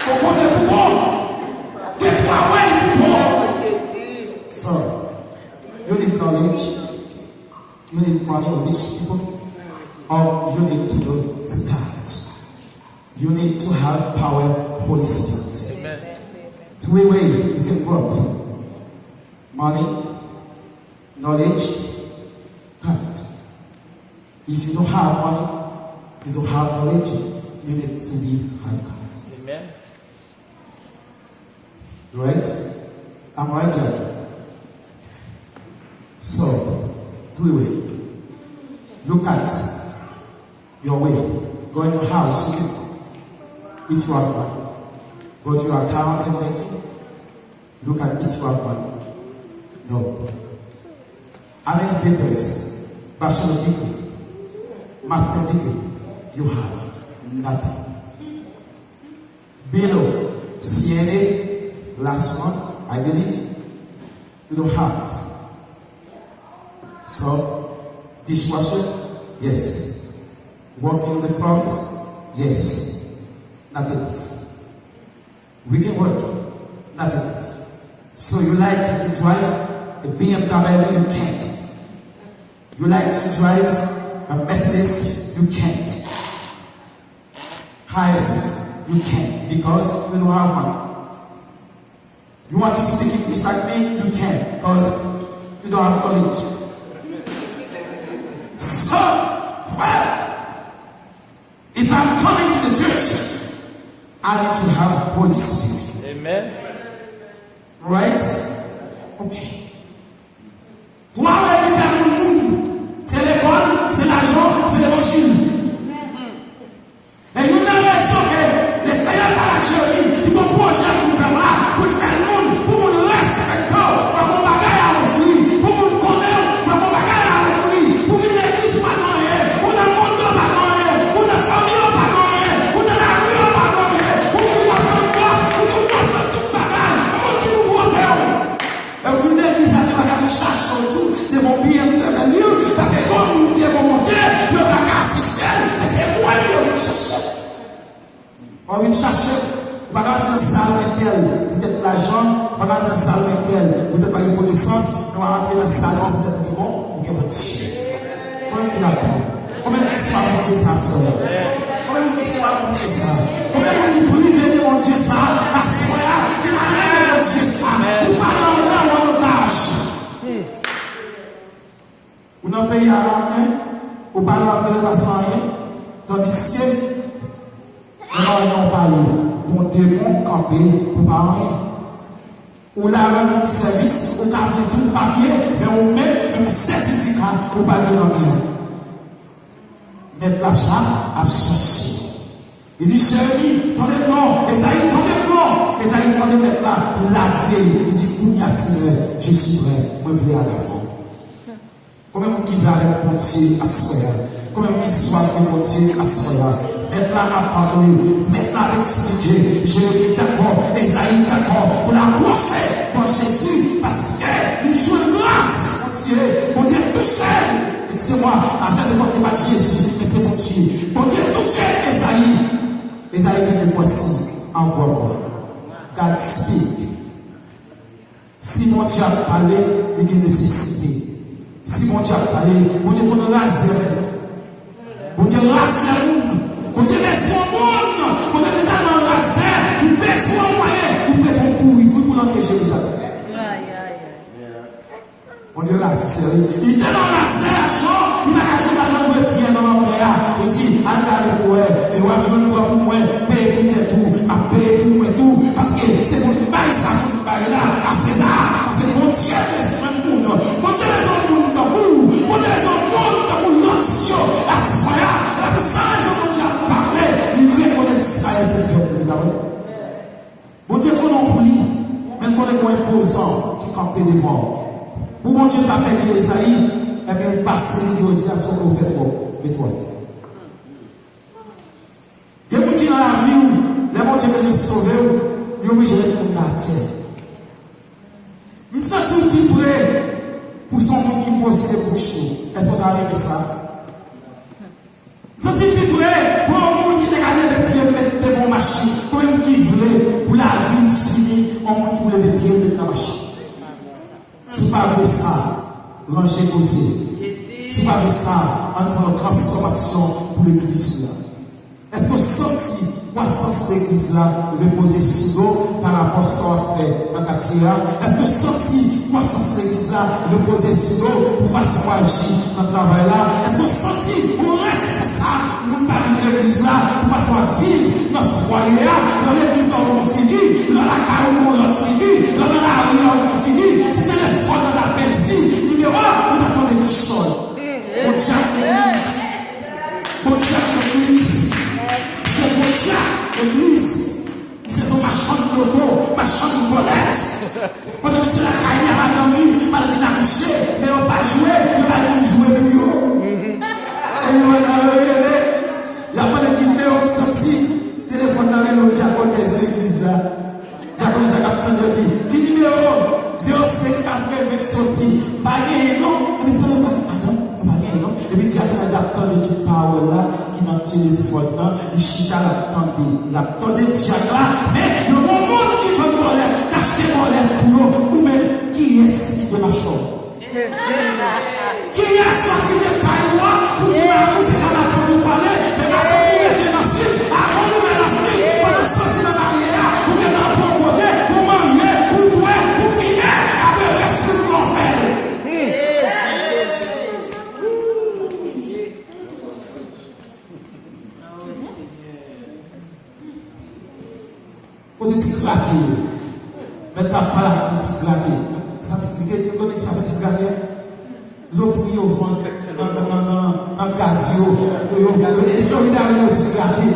Ou konte pou bon. need money, rich people, or you need to know God. You need to have power, Holy Spirit. Amen. Three way you can grow up. Money, knowledge, God. If you don't have money, you don't have knowledge, you need to be have God. Amen. Right? I'm right, Jackie. So, three way. Look at your way. Go in your house, look if, if you have money. Go to your account and banking. Look at if you have money. No. How many papers, bachelor degree, master degree you have? Nothing. Below, C N A, last one, I believe, you don't have it. So, dishwasher, yes. Working in the forest, yes. Not enough. We can work, not enough. So you like to drive a B M W, you can't. You like to drive a Mercedes, you can't. Highest, you can't because you don't have money. You want to speak English like me, you can't because you don't have knowledge. So, well, if I'm coming to the church, I need to have Holy Spirit. Amen. Right? Okay. Twa wè ki fè moun moun. Se lekòl, se lajan, se levanjil. E youn nan rezon ke Lesenyè pale ak Jeremi, li gon pwojè pou pèp la, pou l fè l moun, pou moun respekte w, fò gon bagay a ofri, pou moun konnen w, fò gon bagay a ofri, pou vin legliz ou pa gen anyen, ou nan mond yo pa gen anyen, ou nan fanmi yo pa gen anyen, ou nan lari yo pa gen anyen, ou toujou ap tann bòs, ou toujou ap tann tout bagay, moun ki pou pote w. Lè w vin legliz la, yo pa ka vin chache w tou, te gon B M W, paske gon moun te bon Bondye, yo pa ka asiste l, men se mwen pou yo vin chache. Fò w vin chache, ou pa ka rantre nan salon entèl poutèt lajan, ou pa ka rantre nan salon entèl poutèt pa gen konesans, men w a rantre nan salon poutèt ou gen bon, ou gen Bondye. Konbyen ki dakò? Konbyen ki swa Bondye sa aswè a? Konbyen moun ki swa Bondye sa? Konbyen moun ki prive de Bondye sa aswè a? Ki ta renmen de Bondye sa? Ou pa nan anglè, ou an otaj. Ou nan peyi a la, men ou pa nan anglè pa san anyen, tandiske nan anyen ou pa ye, gon demon kanpe ou pa anyen. Ou la rann moun sèvis, ou ka gen tout papye, men ou menm, menm sètifika, ou pa gen nan men w. Mèt la ap cha-, ap chache. Li di, Jeremi, tande m non. Ezayi, tande m non. Ezayi, tande mèt la. Li lave l. Li di, kounye a, Senyè, je suis prêt. Mwen vle al avè w. Konbyen moun ki vle avèk Bondye aswè a? Konbyen moun ki swaf de Bondye aswè a? Mèt la ap pale, mèt la ap eksplike. Jeremi dakò, Ezayi dakò pou l apwoche bò Jezi, paske li jwenn gras Bondye. Bondye touche l. Excusez-moi, à cette époque, se pa t Jezi, men se Bondye. Bondye touche Ezayi. Ezayi di, me voici, envoie-moi. God speak. Si Bondye ap pale, li gen nesesite. Si Bondye ap pale, Bondye konn razè moun. Bondye razè moun. Bondye bezwen moun. Bondye te tèlman razè, li bezwen yon mwayen, li prete yon bouyik, wi, pou l antre Jerizalèm. Bondye razè, wi. Li tèlman razè, Jan, li pa ka jwenn lajan pou voye pyè nan lanmè a. Li di, al gade pou wè, e w ap jwenn pran pou mwen, peye pou tèt ou, m ap peye pou mwen tou, paske se pou m bay sa pou m bay la a Seza, paske Bondye bezwen moun. Bondye bezwen moun tankou w. Bondye bezwen moun tankou lòt yo. Aswè a, se pou sa rezon Bondye ap pale, li rekonèt Izrayèl se pèp li, pa vre? Bondye konnen w pou li, men l konnen gen yon enpozan ki kanpe devan w. Pou Bondye pa pèdi Ezayi, ebyen, l pase, li di Ozi, a, sa w fè twòp, mete w atè. Gen moun ki nan lavi w, lè Bondye bezwen sove w, li oblije met moun nan atè. M santi w pi pre pou se yon moun ki bwose bouch ou. Èske w ta renmen sa? M santi l pi pre pou yon moun ki te ka leve pye l met devan yon machin. Konbyen moun ki vle pou lavi l fini, yon moun ki pou leve pye l met nan machin? Si w pa vle sa, ranje koze. Ki pa de sa, ann fè yon transfòmasyon pou legliz la. Èske w santi kwasans legliz la repoze sou nou pa rapò sa w ap fè nan katye a? Èske w santi kwasans legliz la repoze sou nou pou fason w aji nan travay la? Èske w santi ou responsab moun pa vin legliz la pou fason w ap viv nan fwaye a? Nan legliz la ou gon figi, nan lakay ou gon lòt figi, nan lari a ou gon figi, si telefòn nan ta pèdi nimewo a, ou ta tande kichòy. Gon djab legliz. Gon djab legliz. Se gon djab legliz. Misye se yon machann loto, machann bòlèt. Pandan misye lakay li a madanm li, madanm vin akouche, men yo pa jwe, yo pa konn jwe pou yo. E yo wè nan yo rele, y ap mande ki nimewo w santi, telefòn nan rele yon dyakonès legliz la. Dyakonès la k ap tande yo di, ki nimewo? Zewo senk katreven k soti. Pa genyen non. Epi sa yo pa gen, atann, yo pa genyen non. Epi dyakonès la ap tande tout pawòl la ki nan telefòn nan. Li chita, l ap tande. L ap tande dyak la. Men, yo gon moun ki vann bòlèt, k achte bòlèt pou yo. Ou menm, kiyès ki te machè w? Kiyès k ap kite kay ou a pou di mari w se ka matant ou pale, men matant ou rete nan sid, avan w rive nan sid, pandan w soti nan baryè a, ou gentan antre yon kote, ou manje, ou bwè, ou fimen, apre rès moun lan w fè l. Kote ti grate yo? Mèt la pale ak moun ti grate. Sa ti, nou konnen ki sa fè ti grate a? Lotri yo vann nan, nan, nan, nan, nan gaz yo. Yo, yo, yo, e Florida rele yo ti grate.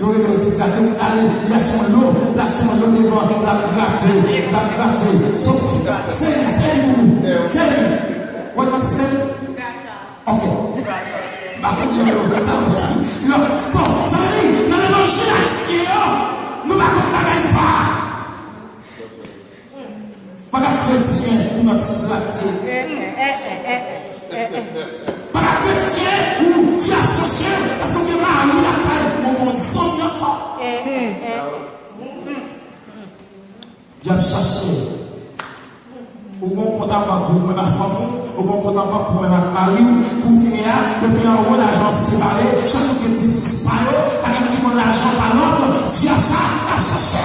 Yo rele yo ti grate. Moun ale, li achte yon lo, l achte yon lo devan, l ap grate, l ap grate. So, se li, se li, boubou. Se li. What was the name? Ok. M pa konn non yo. Sa vle di, yo, so, sa vle di, nan levanjil ayisyen an, nou pa konn bagay sa. Pa ka kretyen ou nan ti grate. Pa ka kretyen ou dyab chache, paske w gen mari lakay, men w gon zanmi ankò. Dyab chache. Ou gon kont a bank pou ou menm ak fanmi w, ou gon kont a bank pou ou menm ak mari w, kounye a, depi anwo lajan separe, chak moun gen biznis pa yo, pa gen moun ki konn lajan pa lòt, dyab sa ap chache.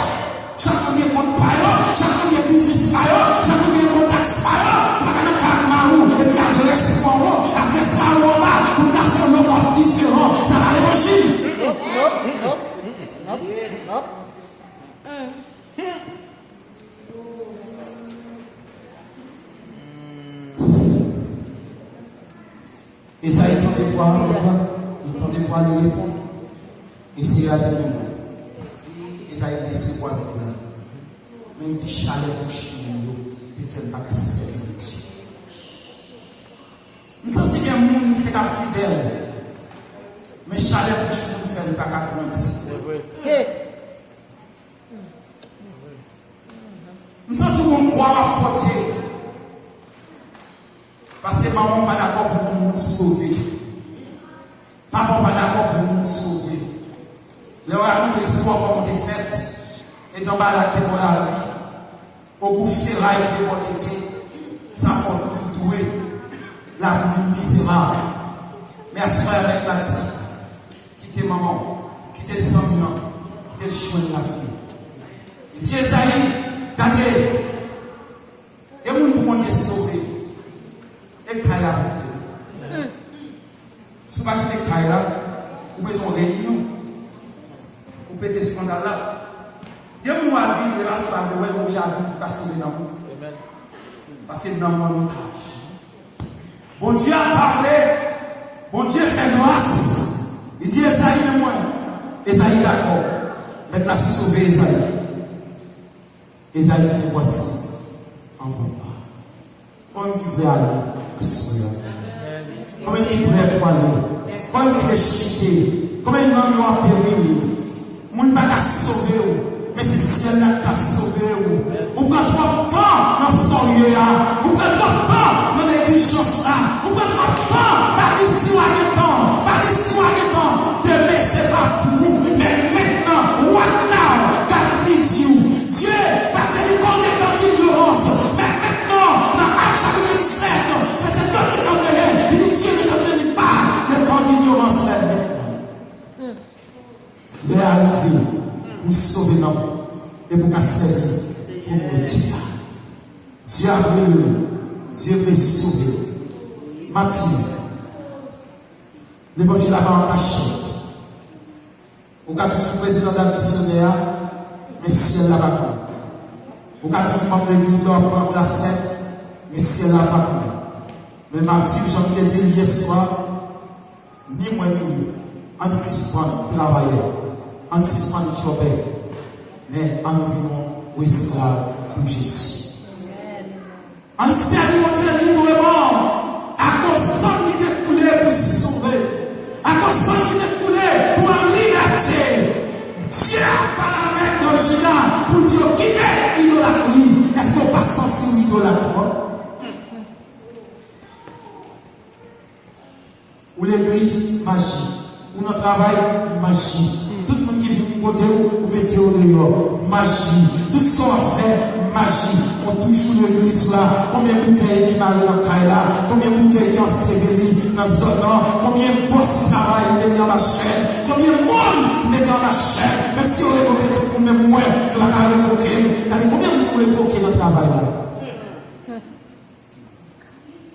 Chak moun gen kont pa yo, chak moun gen biznis pa yo, chak moun gen kontaks pa yo, ou pa ka nan kay ak mari w, epi adrès mwen anwo, adrès mari w anba, pou m ta fè yon lòt kòb diferan, sa pa levanjil. Ezayi tande vwa Mèt la, li tande vwa li reponn. Ezayi di, men mwen. Ezayi resevwa Mèt la. Men li di, chalè bouch moun yo te fè m pa ka sèvi Bondye. M santi gen moun ki te ka fidèl, men chalè bouch moun fè li pa ka grandi. M santi w gon kwa w ap pote. Paske manman w pa dakò pou yon moun sove. Papa w pa dakò pou yon moun sove. Lè w rakonte istwa w kòman w te fèt, etan bagay la te bon lavi, ogou feray ki te bò tete, sa fè w toujou dwe lavi vin mizerab. Men aswè a Mèt la di, kite manman w, kite zanmi an, kite l jwenn lavi. Li di Ezayi, gade, gen moun pou Bondye sove, e kay la pou kite. Si w pa kite kay la, ou bezwen yon reyinyon. Ou pete eskandal la. Gen moun w a vini, e pa si w pa vle wè l, ou oblije a vini pou ka sove nanm ou. Paske nanm ou an otaj. Bondye ap pale, Bondye fè gras. Li di Ezayi, men mwen. Ezayi dakò. Mèt la sove Ezayi. Ezayi di, me voici, envoie-moi. Konbyen ki vle ale aswè a? Konbyen ki prè pou ale? Konbyen ki deside? Konbyen nanm yo ap peri? Moun pa ka sove w, men se syèl la k ka sove w. Ou pran twòp tan nan sa w ye a. Ou pran twòp tan nan neglijans la. Ou pran twòp tan, pa di si w a gen tan, pa di si w a gen tan. Demen se pa pou ou, men mentnan, right now, God needs you. Dye pa te di konbyen tan di Lawrence, men mentnan, nan Ak chapit disèt, vèsè trannde, trannde e en, li di Dye gentan Kominote a. Dye ap rele w. Dye vle sove w. M ap di, levanjil la pa an kachèt. Ou ka toujou prezidan dam misyonè a, men syèl la pa konnen. Ou ka toujou manm legliz la, w ap pran plas sèn, men syèl la pa konnen. Men m ap di w, jan m te di l yè swa, ni mwen ni ou, ann sispann travayè, ann sispann djòbè, men ann vin yon esklav pou Jezi. Ann sèvi Bondye libreman, akoz san ki te koule pou sove, akoz san ki te koule pou ban libète. Dye ap pale avèk Jida pou l di yo kite idolatri. Èske w pa santi w idolat twòp? Ou legliz, maji. Ou nan travay, maji. Tout moun ki vin kote w, ou mete yo deyò, maji. Tout sa w ap fè, maji. Ou toujou legliz la. Konbyen boutèy ki mare nan kay la? Konbyen boutèy ki anseveli nan zòn nan? Konbyen bòs travay ou mete anba chèn? Konbyen moun ou mete anba chèn? Menm si yo revoke tout moun, menm mwen, yo pa ka revoke m. Gade konbyen moun ou revoke nan travay la.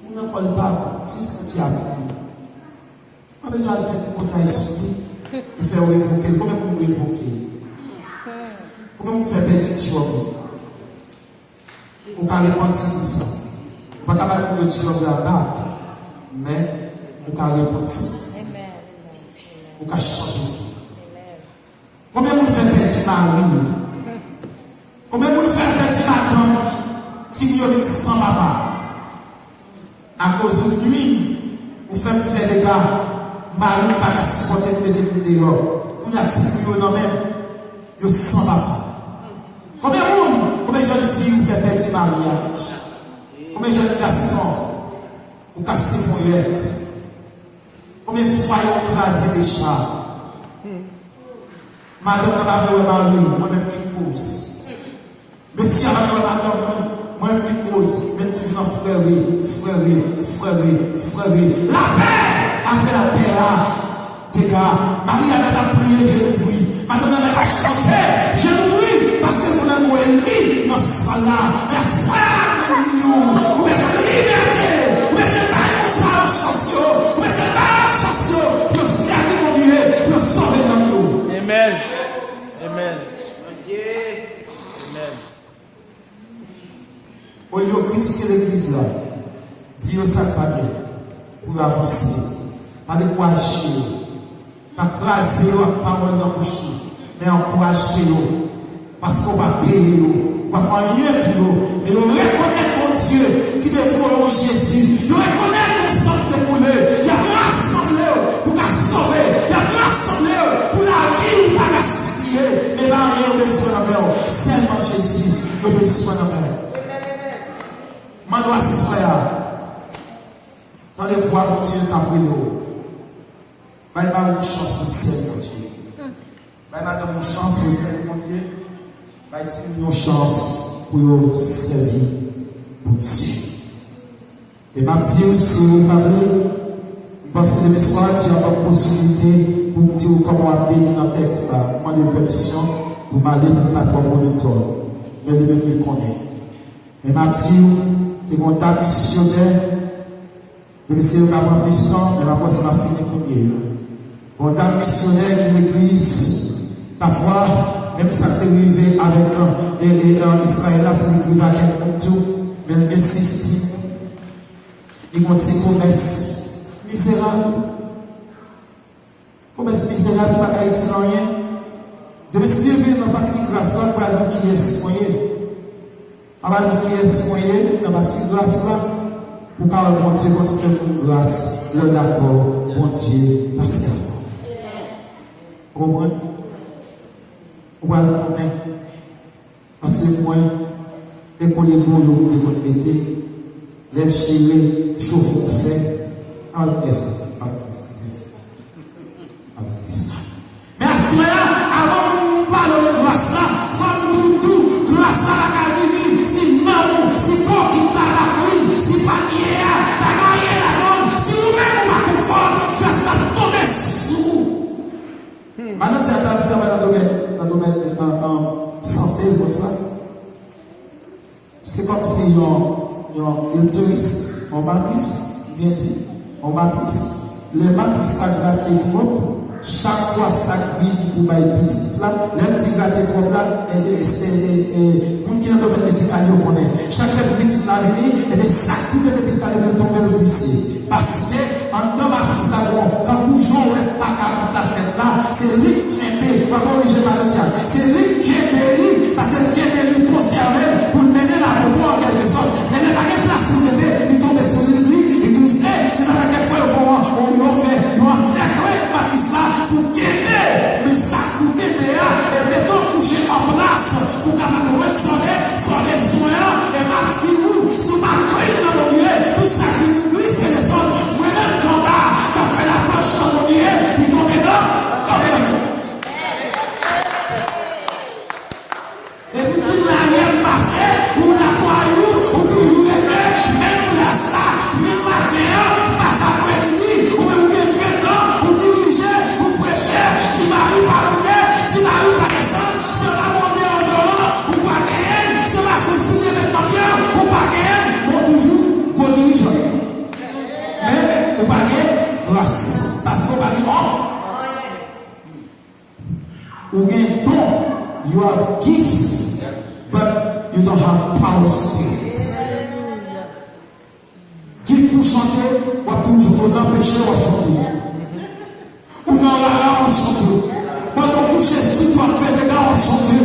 Ou nan kò l pa bon, se fwontyè a pou li. Pa bezwen al fè tripotay sou li pou fè yo revoke l. Konbyen moun ou revoke? Konbyen moun ou fè pèdi djòb ou? Ou ka repanti pou sa. Ou pa ka bay moun yo djòb la back, men ou ka repanti. Ou ka chanje vi. Konbyen moun fè pèdi mari l? Konbyen moun fè pèdi madanm li? Timoun yo vin san papa. Akoz ou nwi m, ou fè m fè dega. Mari m pa ka sipòte m, mete m deyò. Kounye a timoun yo nan men m, yo san papa. Konbyen moun? Konbyen jèn fi ou fè pèdi maryaj? Konbyen jèn gason ou kase ponyèt? Konbyen fwaye w kraze deja? Madanm nan pa vle wè mari l, mwen menm ki koz. Mesye a pa vle wè madanm li, mwen menm ki koz. Men n toujou nan frere, frere, frere, frere. Lapè apre lapè a, dega. Mari a mèt ap priye, je louvri. Madanm nan mèt ap chante, je louvri, paske l konnen l gen yon ènmi nan sal la. Men aswè a, m ap di w, ou bezwen libète, ou bezwen bay moun sa yo chans yo, ou bezwen bay yo chans yo pou yo sèvi Bondye, pou yo sove nanm yo. Amen. Amen. Amen. Olye w kritike legliz la, di yo sa k pa byen pou yo avanse. Pa dekouraje yo. Pa kraze yo ak pawòl nan bouch ou, men ankouraje yo. Paske w pa peye yo, w pa fè anyen pou yo. Men yo rekonèt Bondye ki te voye w Jezi. Yo rekonèt yon san te koule. Y ap rasanble yo pou ka sove. Y ap rasanble yo pou lavi ou pa gaspiye. Men pa anyen yo bezwen nan men w. Sèlman Jezi yo bezwen nan men w. Mande w aswè a. Tande vwa Bondye k ap rele w. Bay mari w yon chans pou l sèvi Bondye. Bay madanm yon chans pou l sèvi Bondye. Bay timoun yon chans pou yo sèvi Bondye. E m ap di w, si w pa vle, m panse demen swa, Dye ap ban m posiblite pou m di w kòman w ap beni nan tèks la. M mande l pèmisyon pou m ale, pou m pa twò monotòn. Men li menm li konnen. Men m ap di w, te gen yon dam misyonè, depi se yo ka pran plis tan, men m ap wè si m ap fini kounye a. Gen yon dam misyonè ki legliz, pafwa, menm sa k te rive avèk, e, e, e, Izrayèl la, sa li rive ak kèk moun tou, men l gen sis timoun, li gen yon ti komès mizerab. Komès mizerab ki pa ka itil anyen. Demen si Dye vle, nan pati gras la, m pral di w kiyès mwen ye. M pral di w kiyès mwen ye, nan pati gras la, pou w ka wè Bondye konn fè moun gras, lè w dakò, Bondye pase avè w. Ou konprann? Ou pral konnen. Paske mwen, e kole boyo m te konn mete, lè l chire, chofe w fè, al prese, al prese, al prese, al prese. Men aswè a, avan m pale de gras la, fò m di w tou, gras la pa ka vini si nanm ou, si pokit la pa klin, si panye a pa gen anyen ladan l, si ou menm ou pa konfòm, gras la ap tonbe sou ou. Madan ti a t ap travay nan domèn, nan domèn, an, an, sante, konsa. Se kòmsi yon, yon ilteris, yon matris, byen di, yon matris. Lè matris la grate twòp, chak fwa sa k vini pou bay pitit la, lè m di grate twòp la, e, e, e, e, e, moun ki nan domèn medikal yo konnen. Chak lè pou pitit la vini, ebyen sa k pou mete pitit la, ebyen l tonbe, l glise. Paske anndan matris la, bon, tankou jan w wè pa kabrit la fèt la, se li k kenbe, w a korije m, madanm Dyab, se li k kenbe li, paske l kenbe li, l konsève l pou l mennen l a pwopo an kèlke sòt. Men lè pa gen plas pou l kenbe, li tonbe sou li, li, li glise. Se sa fè kèk fwa yo fè yon, yon, yo fè yon sèkle matris la pou kenbe, men sa k pou kenbe a, e mete w kouche an plas pou w kapab resòde, sòde swen an, e m ap di ou, si w pa clean nan Bondye, tout sa k vin glise desann, mwen menm k anba, k ap fè lapwòch nan Bondye, li tonbe nan, tonbe nan. Epi m vin la yè m pase, ou la twa jou, ou toujou rete menm plas la, menm maten an, m pase aprèmidi, ou menm ou gen ventan, ou dirije, ou preche, ti mari pa monte, ti mari pa desann, si yo pa monte an dolan, ou pa genyen, si yo pa sou sou met nan pye, ou pa genyen, bon toujou, gwo dirijan. Men, ou pa gen gras, paske ou pa gen òm. Ou gen don, you have gift, but you don't have power spirit. Gift pou chante, w ap toujou, ou nan peche, w ap chante. Ou nan rara, w ap chante. Pandan w kouche, si w ap fè dega, w ap chante.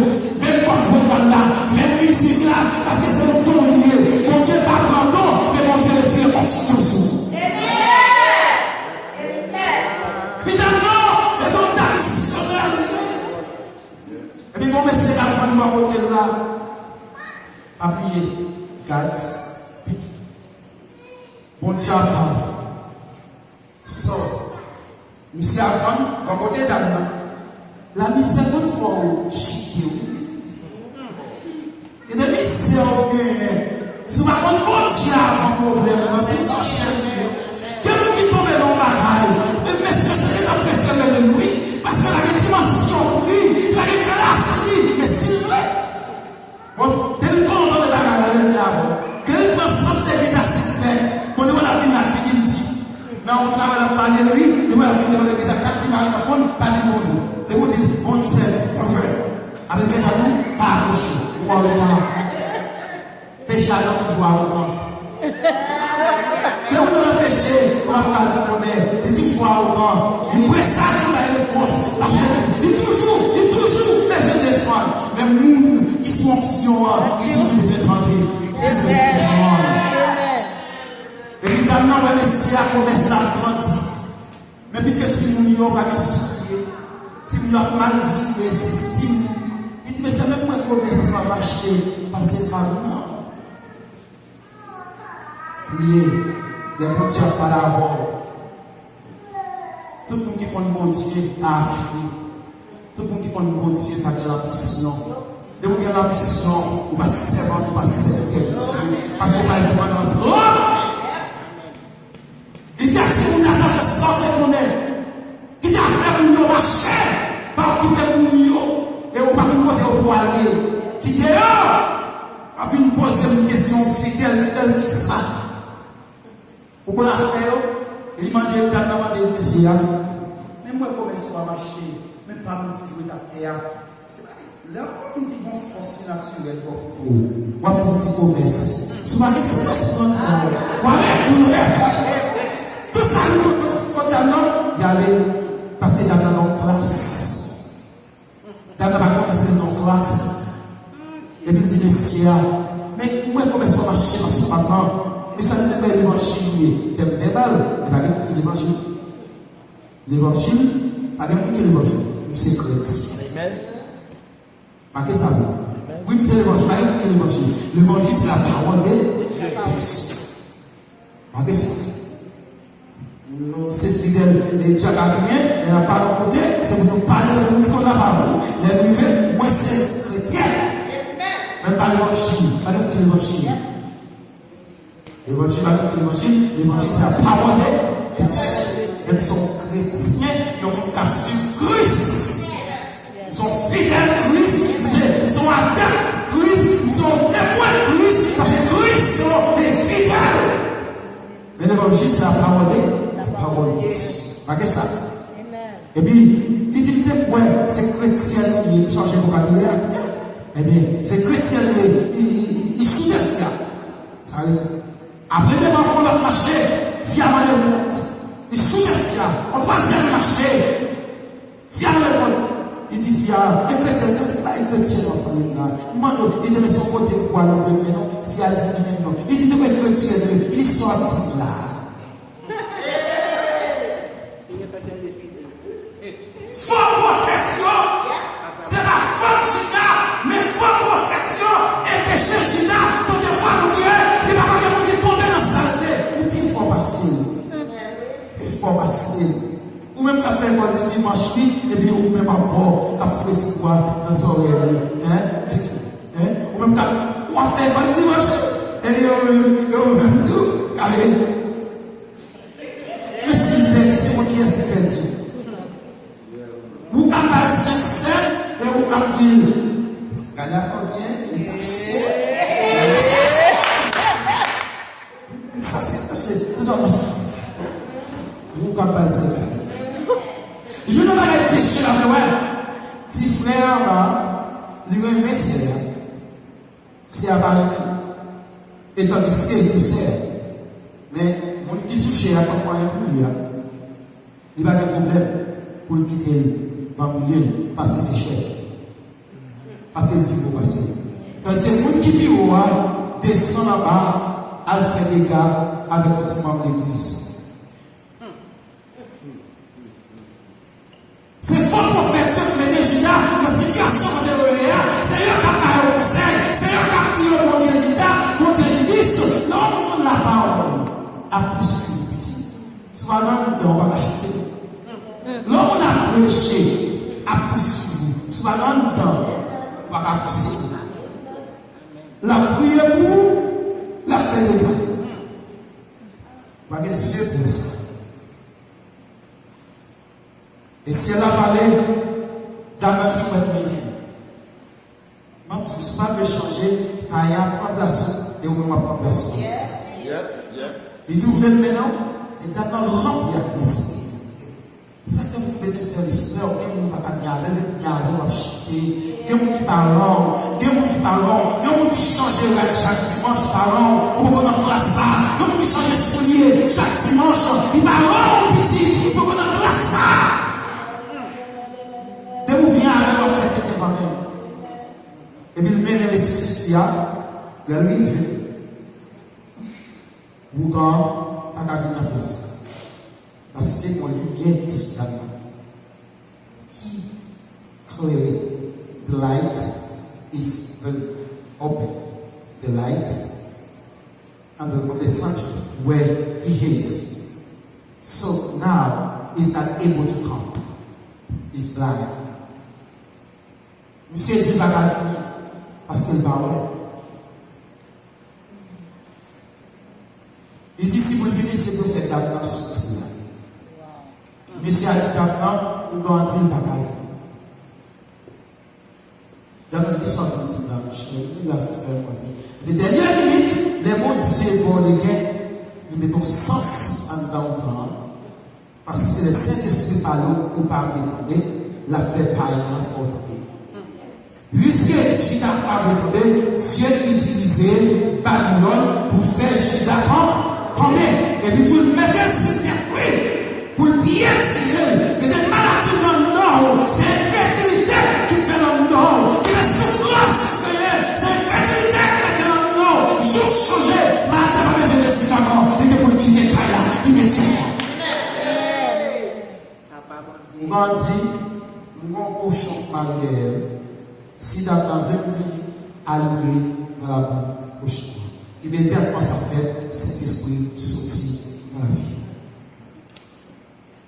Menm kòd vokal la, menm mizik la, paske se yon don li ye. Bondye pa pran don, men Bondye retire onksyon sou ou. Medam nan, e yon dam misyonè li ye. Epi gon mesye k ap vann bò kote l la. Pa bliye, God's people. Bondye ap pale. So, misye ap vann bò kote dam nan. Lamizè konn fè w chite wi. Gen de mizè w genyen. Si w pa konn Bondye avan pwoblèm nan, se yon danje li ye. Gen moun ki tonbe nan yon bagay, men mesye se gentan presye rele l wi, paske l pa gen dimansyon pou li, li pa gen klas pou li, men si l vle. Bon, depi l konn tande bagay la, lè l vle avè w. Gen l pran sant legliz la sispèk, bon, depi w ap vin la figi l di. Nan wout la, w ap pale l wi, depi w ap vin devan legliz la, kat plimari nan fon, pa di l bonjou. Depi w di l bonjou, sè, mwen fè. Apre l gentan di w, pa apwoche, ou an reta. Peche a toujou awogan. Depi w nan peche, w ap pale konnen, li toujou awogan. Li prese pou bay repons, paske li toujou, li toujou bezwen defann. Men moun ki sou onksyon an, li toujou bezwen tande, li toujou bezwen konprann. Epi dam nan wè mesye a, komès la ap grandi. Men piske timoun yo pa gen soulye, timoun yo ap mal vire, sis timoun, li di, mesye, menm mwen komès pa mache, pase pa m nan. Priye, lè Bondye ap pale avè w. Tout moun ki konn Bondye pa afli. Tout moun ki konn Bondye pa gen lanbisyon. Depi w gen lanbisyon, ou pa sèvant, ou pa sèvitè Bondye. Paske w pa pran nan twòp. Li di a timoun la, sa fè sa w te konnen. Kite afè moun yo mache, pa okipe moun yo. E ou pa konn kote yo pou ale. Kite yo. W ap vin poze m kesyon, fidèl, fidèl kisa? Ou konn afè yo? Li mande, dam nan mande mesye a, men mwen komès yo a mache, men pa moun ki ret atè a. Se pa, lè yon moun ki gon fòs sinatirèl bò kote w, w ap fè yon ti komès. Si w pa gen Sentespri anndan w, w a regrèt, wi. Tout sa nou konn fè dam nan, y ale, paske dam nan nan yon klas. Dam nan pa konnen se nan klas. Epi l di mesye a, men mwen komès yo mache, paske papa, mesye a te bay levanjil li ye, tèm vèbal, men pa gen moun ki levanjil. Levanjil, pa gen moun ki levanjil. Nou se kretyen. Make sa pou mwen. Wi, m se levanjil, pa gen moun ki levanjil. Levanjil se la pawòl de Dye. Make sa. Nou se fidèl e dyak Adrien, lè n ap pale yon kote, se pou nou pale tankou moun ki konn lapawòl. Lè nou rive, mwen se kretyen. Men m pa levanjil, pa gen moun ki levanjil. Levanjil, pa gen moun ki levanjil, levanjil se la pawòl de Dye. Men m se yon kretyen, yon moun k ap swiv Kris. M se yon fidèl Kris, m se, m se yon adèp Kris, m se yon temwen Kris, paske e fidèl. Men levanjil se la pawòl de, la pawòl de Dye. Pa gen sa. Epi, li di, m te kwè se kretyen li ye, m chanje vokabilè a kounye a. Ebyen, se kretyen li ye, li, li, li, li soutè fi a. Sa vle di, apre de mwa, yon lòt mache, fi a mande l kont. Li soutè fi a, yon twazyèm mache. Fi a mande l kont. Li di fi a, e kretyen, fi a di, ki bagay kretyen w ap pale m la? M mande w, li di, men se yon kote m kwè nou vle m mennen w. Fi a di, mennen m non. Li di, men kretyen li ye, li sa w ap di m la? Fo pwofèt yo, se pa fòt Jida, men fo pwofèt yo enpeche Jida tande vwa Bondye. Gen pafwa gen moun ki tonbe nan salte, ou pi fò pase l. Pi fò pase l. Ou menm k ap fè lekòl di dimanch li, epi ou menm ankò k ap foure ti bwa nan zòrèy li, en? Tcheke, en? Ou menm k ap, w ap fè lekòl dimanch li, epi ou menm, e ou menm tou, gade. Men si l pèdi, se konn kiyès ki pèdi. Ou ka ba l senk sèt, e ou ka di l, gade afè w byen, li tache. Li santi l tache. Se sa w panse. Ou ka ba l senk sèt. Youn nan bagay peche la fè wè, ti frè a, li renmen sè a. Sè a pa renmen l. E tandiske li pou sè a. Men, moun ki sou chè a, pafwa, enpoli a. Li pa gen pwoblèm pou l kite l vanpile l, paske se chèf. Paske l pi wo pase l. Tandiske moun ki pi wo a desann anba, al fè dega avèk yon ti manm legliz. Se fo pwofèt yo ki mete Jida nan sitiyasyon kote yo ye a. Se yo k ap ba yo konsèy, se yo k ap di yo Bondye di dat, Bondye di dis. Lè yon moun konn lapawòl, ap pouswiv ou pitit. Si w pa nan anndan, ou pa ka choute. Lè yon moun ap preche, ap pouswiv ou. Si w pa nan anndan, ou pa ka pouswiv. L ap priye pou ou, l ap fè dega. Ou pa gen zye pou sa. E syèl la pale, dam nan di, mèt mennen. M ap di w, si w pa vle chanje, payen ap pran plas ou, e ou menm w ap pran plas ou. Li di, ou vle m mennen w? E dam nan ranpli ak lespri. Se sa k fè m tou bezwen fè respè w. Gen moun ou pa ka byen avè l, depi w byen avè l, w ap chante. Gen moun ki pa ran w, gen moun ki pa ran w. Yon moun ki chanje rad chak dimanch pa ran w, ou poko nan klas sa. Yon moun ki chanje soulye chak dimanch, li pa ran w pitit, li poko nan klas sa. Depi w byen avè l, w ap fè tenten kanmenm. Epi l mennen mesye fi a, lè l rive, ougan an pa ka vin nan plas la. Paske yon limyè ki sou dam nan ki klere. The light is open. The light and the, on the sanctuary where he is. So now he's not able to come. He's blind. Misye di l pa ka vini paske l pa wè. Li di si pou l vini, se pou l fè dam nan soti la. Mesye a di dam nan, ougan an di l pa ka vini. Dam nan di, kisa w vin di m la, monchè? Ou te la fè m di. Epi dènye limit, lè Bondye ba w legen, li mete yon sans anndan ougan an. Paske lè Sentespri pale w, ou pa vle tande, l ap fè payen an fè w tande. Piske Jida pa vle tande, Dye itilize Babilòn pou fè Jida tan-, tande. Epi tou, l mete sou tèt li pou l pyetine l. Gen de maladi nan non w, se enkredilite ki fè nan non w. Gen de soufrans ki kreye, se enkredilite ki mete nan non w. Jou w chanje, maladi a pa bezwen medikaman, li gen pou l kite kay la imedyatman. Ou ka di, m gon kochon k mare dèyè l. Si dam nan vle m vini, al woule nan labou kochon an. Imedyatman sa fèt, Sentespri soti nan lavi l.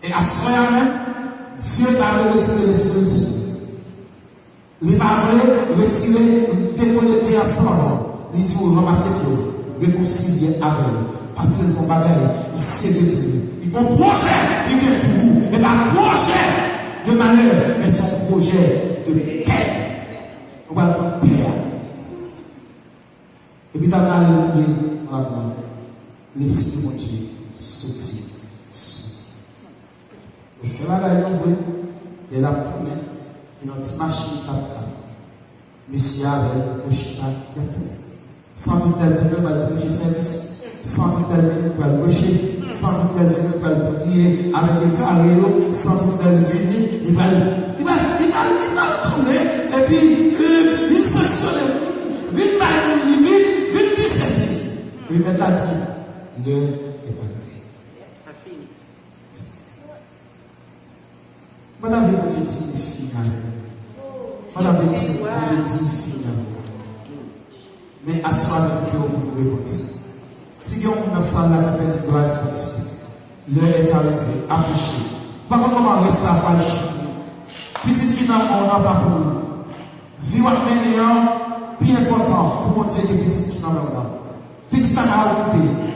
E aswè a menm, Dye pa vle retire lespri l sou li. Li pa vle retire, dekonekte ansanm avè w. Li di w ranmase pye w, rekonsilye avè l. Pase l gon bagay, li sere pou ou. Li gon pwojè, li gen pou ou. E pa pwojè de malè, men se yon pwojè de pè. Nou pral pran pè a. Epi dam nan ale woule Lespri Bondye soti sou li. Yo fè bagay yo vre, lè l ap tounen, gen yon ti machin tap tap. Mesye avè l, yo chita, y ap tounen. San dout lè l tounen, l pral dirije sèvis. San dout lè l vini, l pral preche. San dout lè l vini, l pral priye avèk ekare yo. San dout lè l vini, li pral, li pral, li pral, li pral tounen, epi, euh, vin sanksyone moun, vin bay moun limit, vin di sesi. Epi mèt la di, lè est arrivé. Mwen ta vle Bondye di li fini avè w. Mwen ta vle di Bondye di li fini avè w. Men aswè a, nou envite w pou nou repanti. Si gen yon moun nan sal la ki pèdi gras Bondye, lè est arrivé, apwoche. Ou pa konn kòman rès la pral fini. Pitit ki nan men w nan pa pou ou. Vi w ap mennen an pi enpòtan pou Bondye ke pitit ki nan men w nan. Pitit la ka okipe.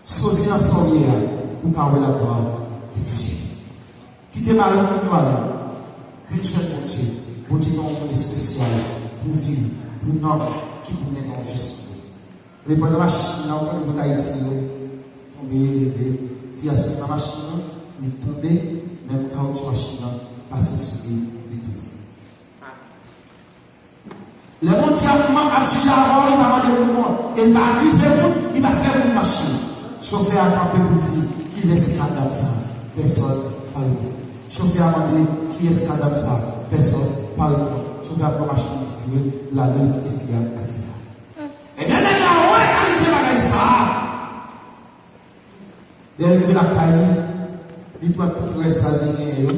Soti nan sa w ye a pou w ka wè laglwa de Dye. Kite mari moun yo ale. Vin jwenn Bondye. Bondye gen yon moun espesyal pou vi w, pou nanm ki pou mennen w jis bout. Men pandan machin nan, ou konnen bout Ayiti yo tonbe, leve. Fi a sot nan machin nan, li tonbe, menm kawotchou machin nan pase sou li, li touye. Lè Bondye ap, ap jije avè w, li pa mande moun kont. E li pa akize moun, li pa fè moun mache. Chofè a kanpe pou l di, "Kilès kadanm sa a?" Pèsòn pa reponn. Chofè a mande, "Kiyès kadanm sa a?" Pèsòn pa reponn. Chofè a pran machin li vire, l ale, li kite fi a atè a. E lè nèg la wè kalite bagay sa a, lè l rive lakay li, li pran tout rès sa l te genyen yo,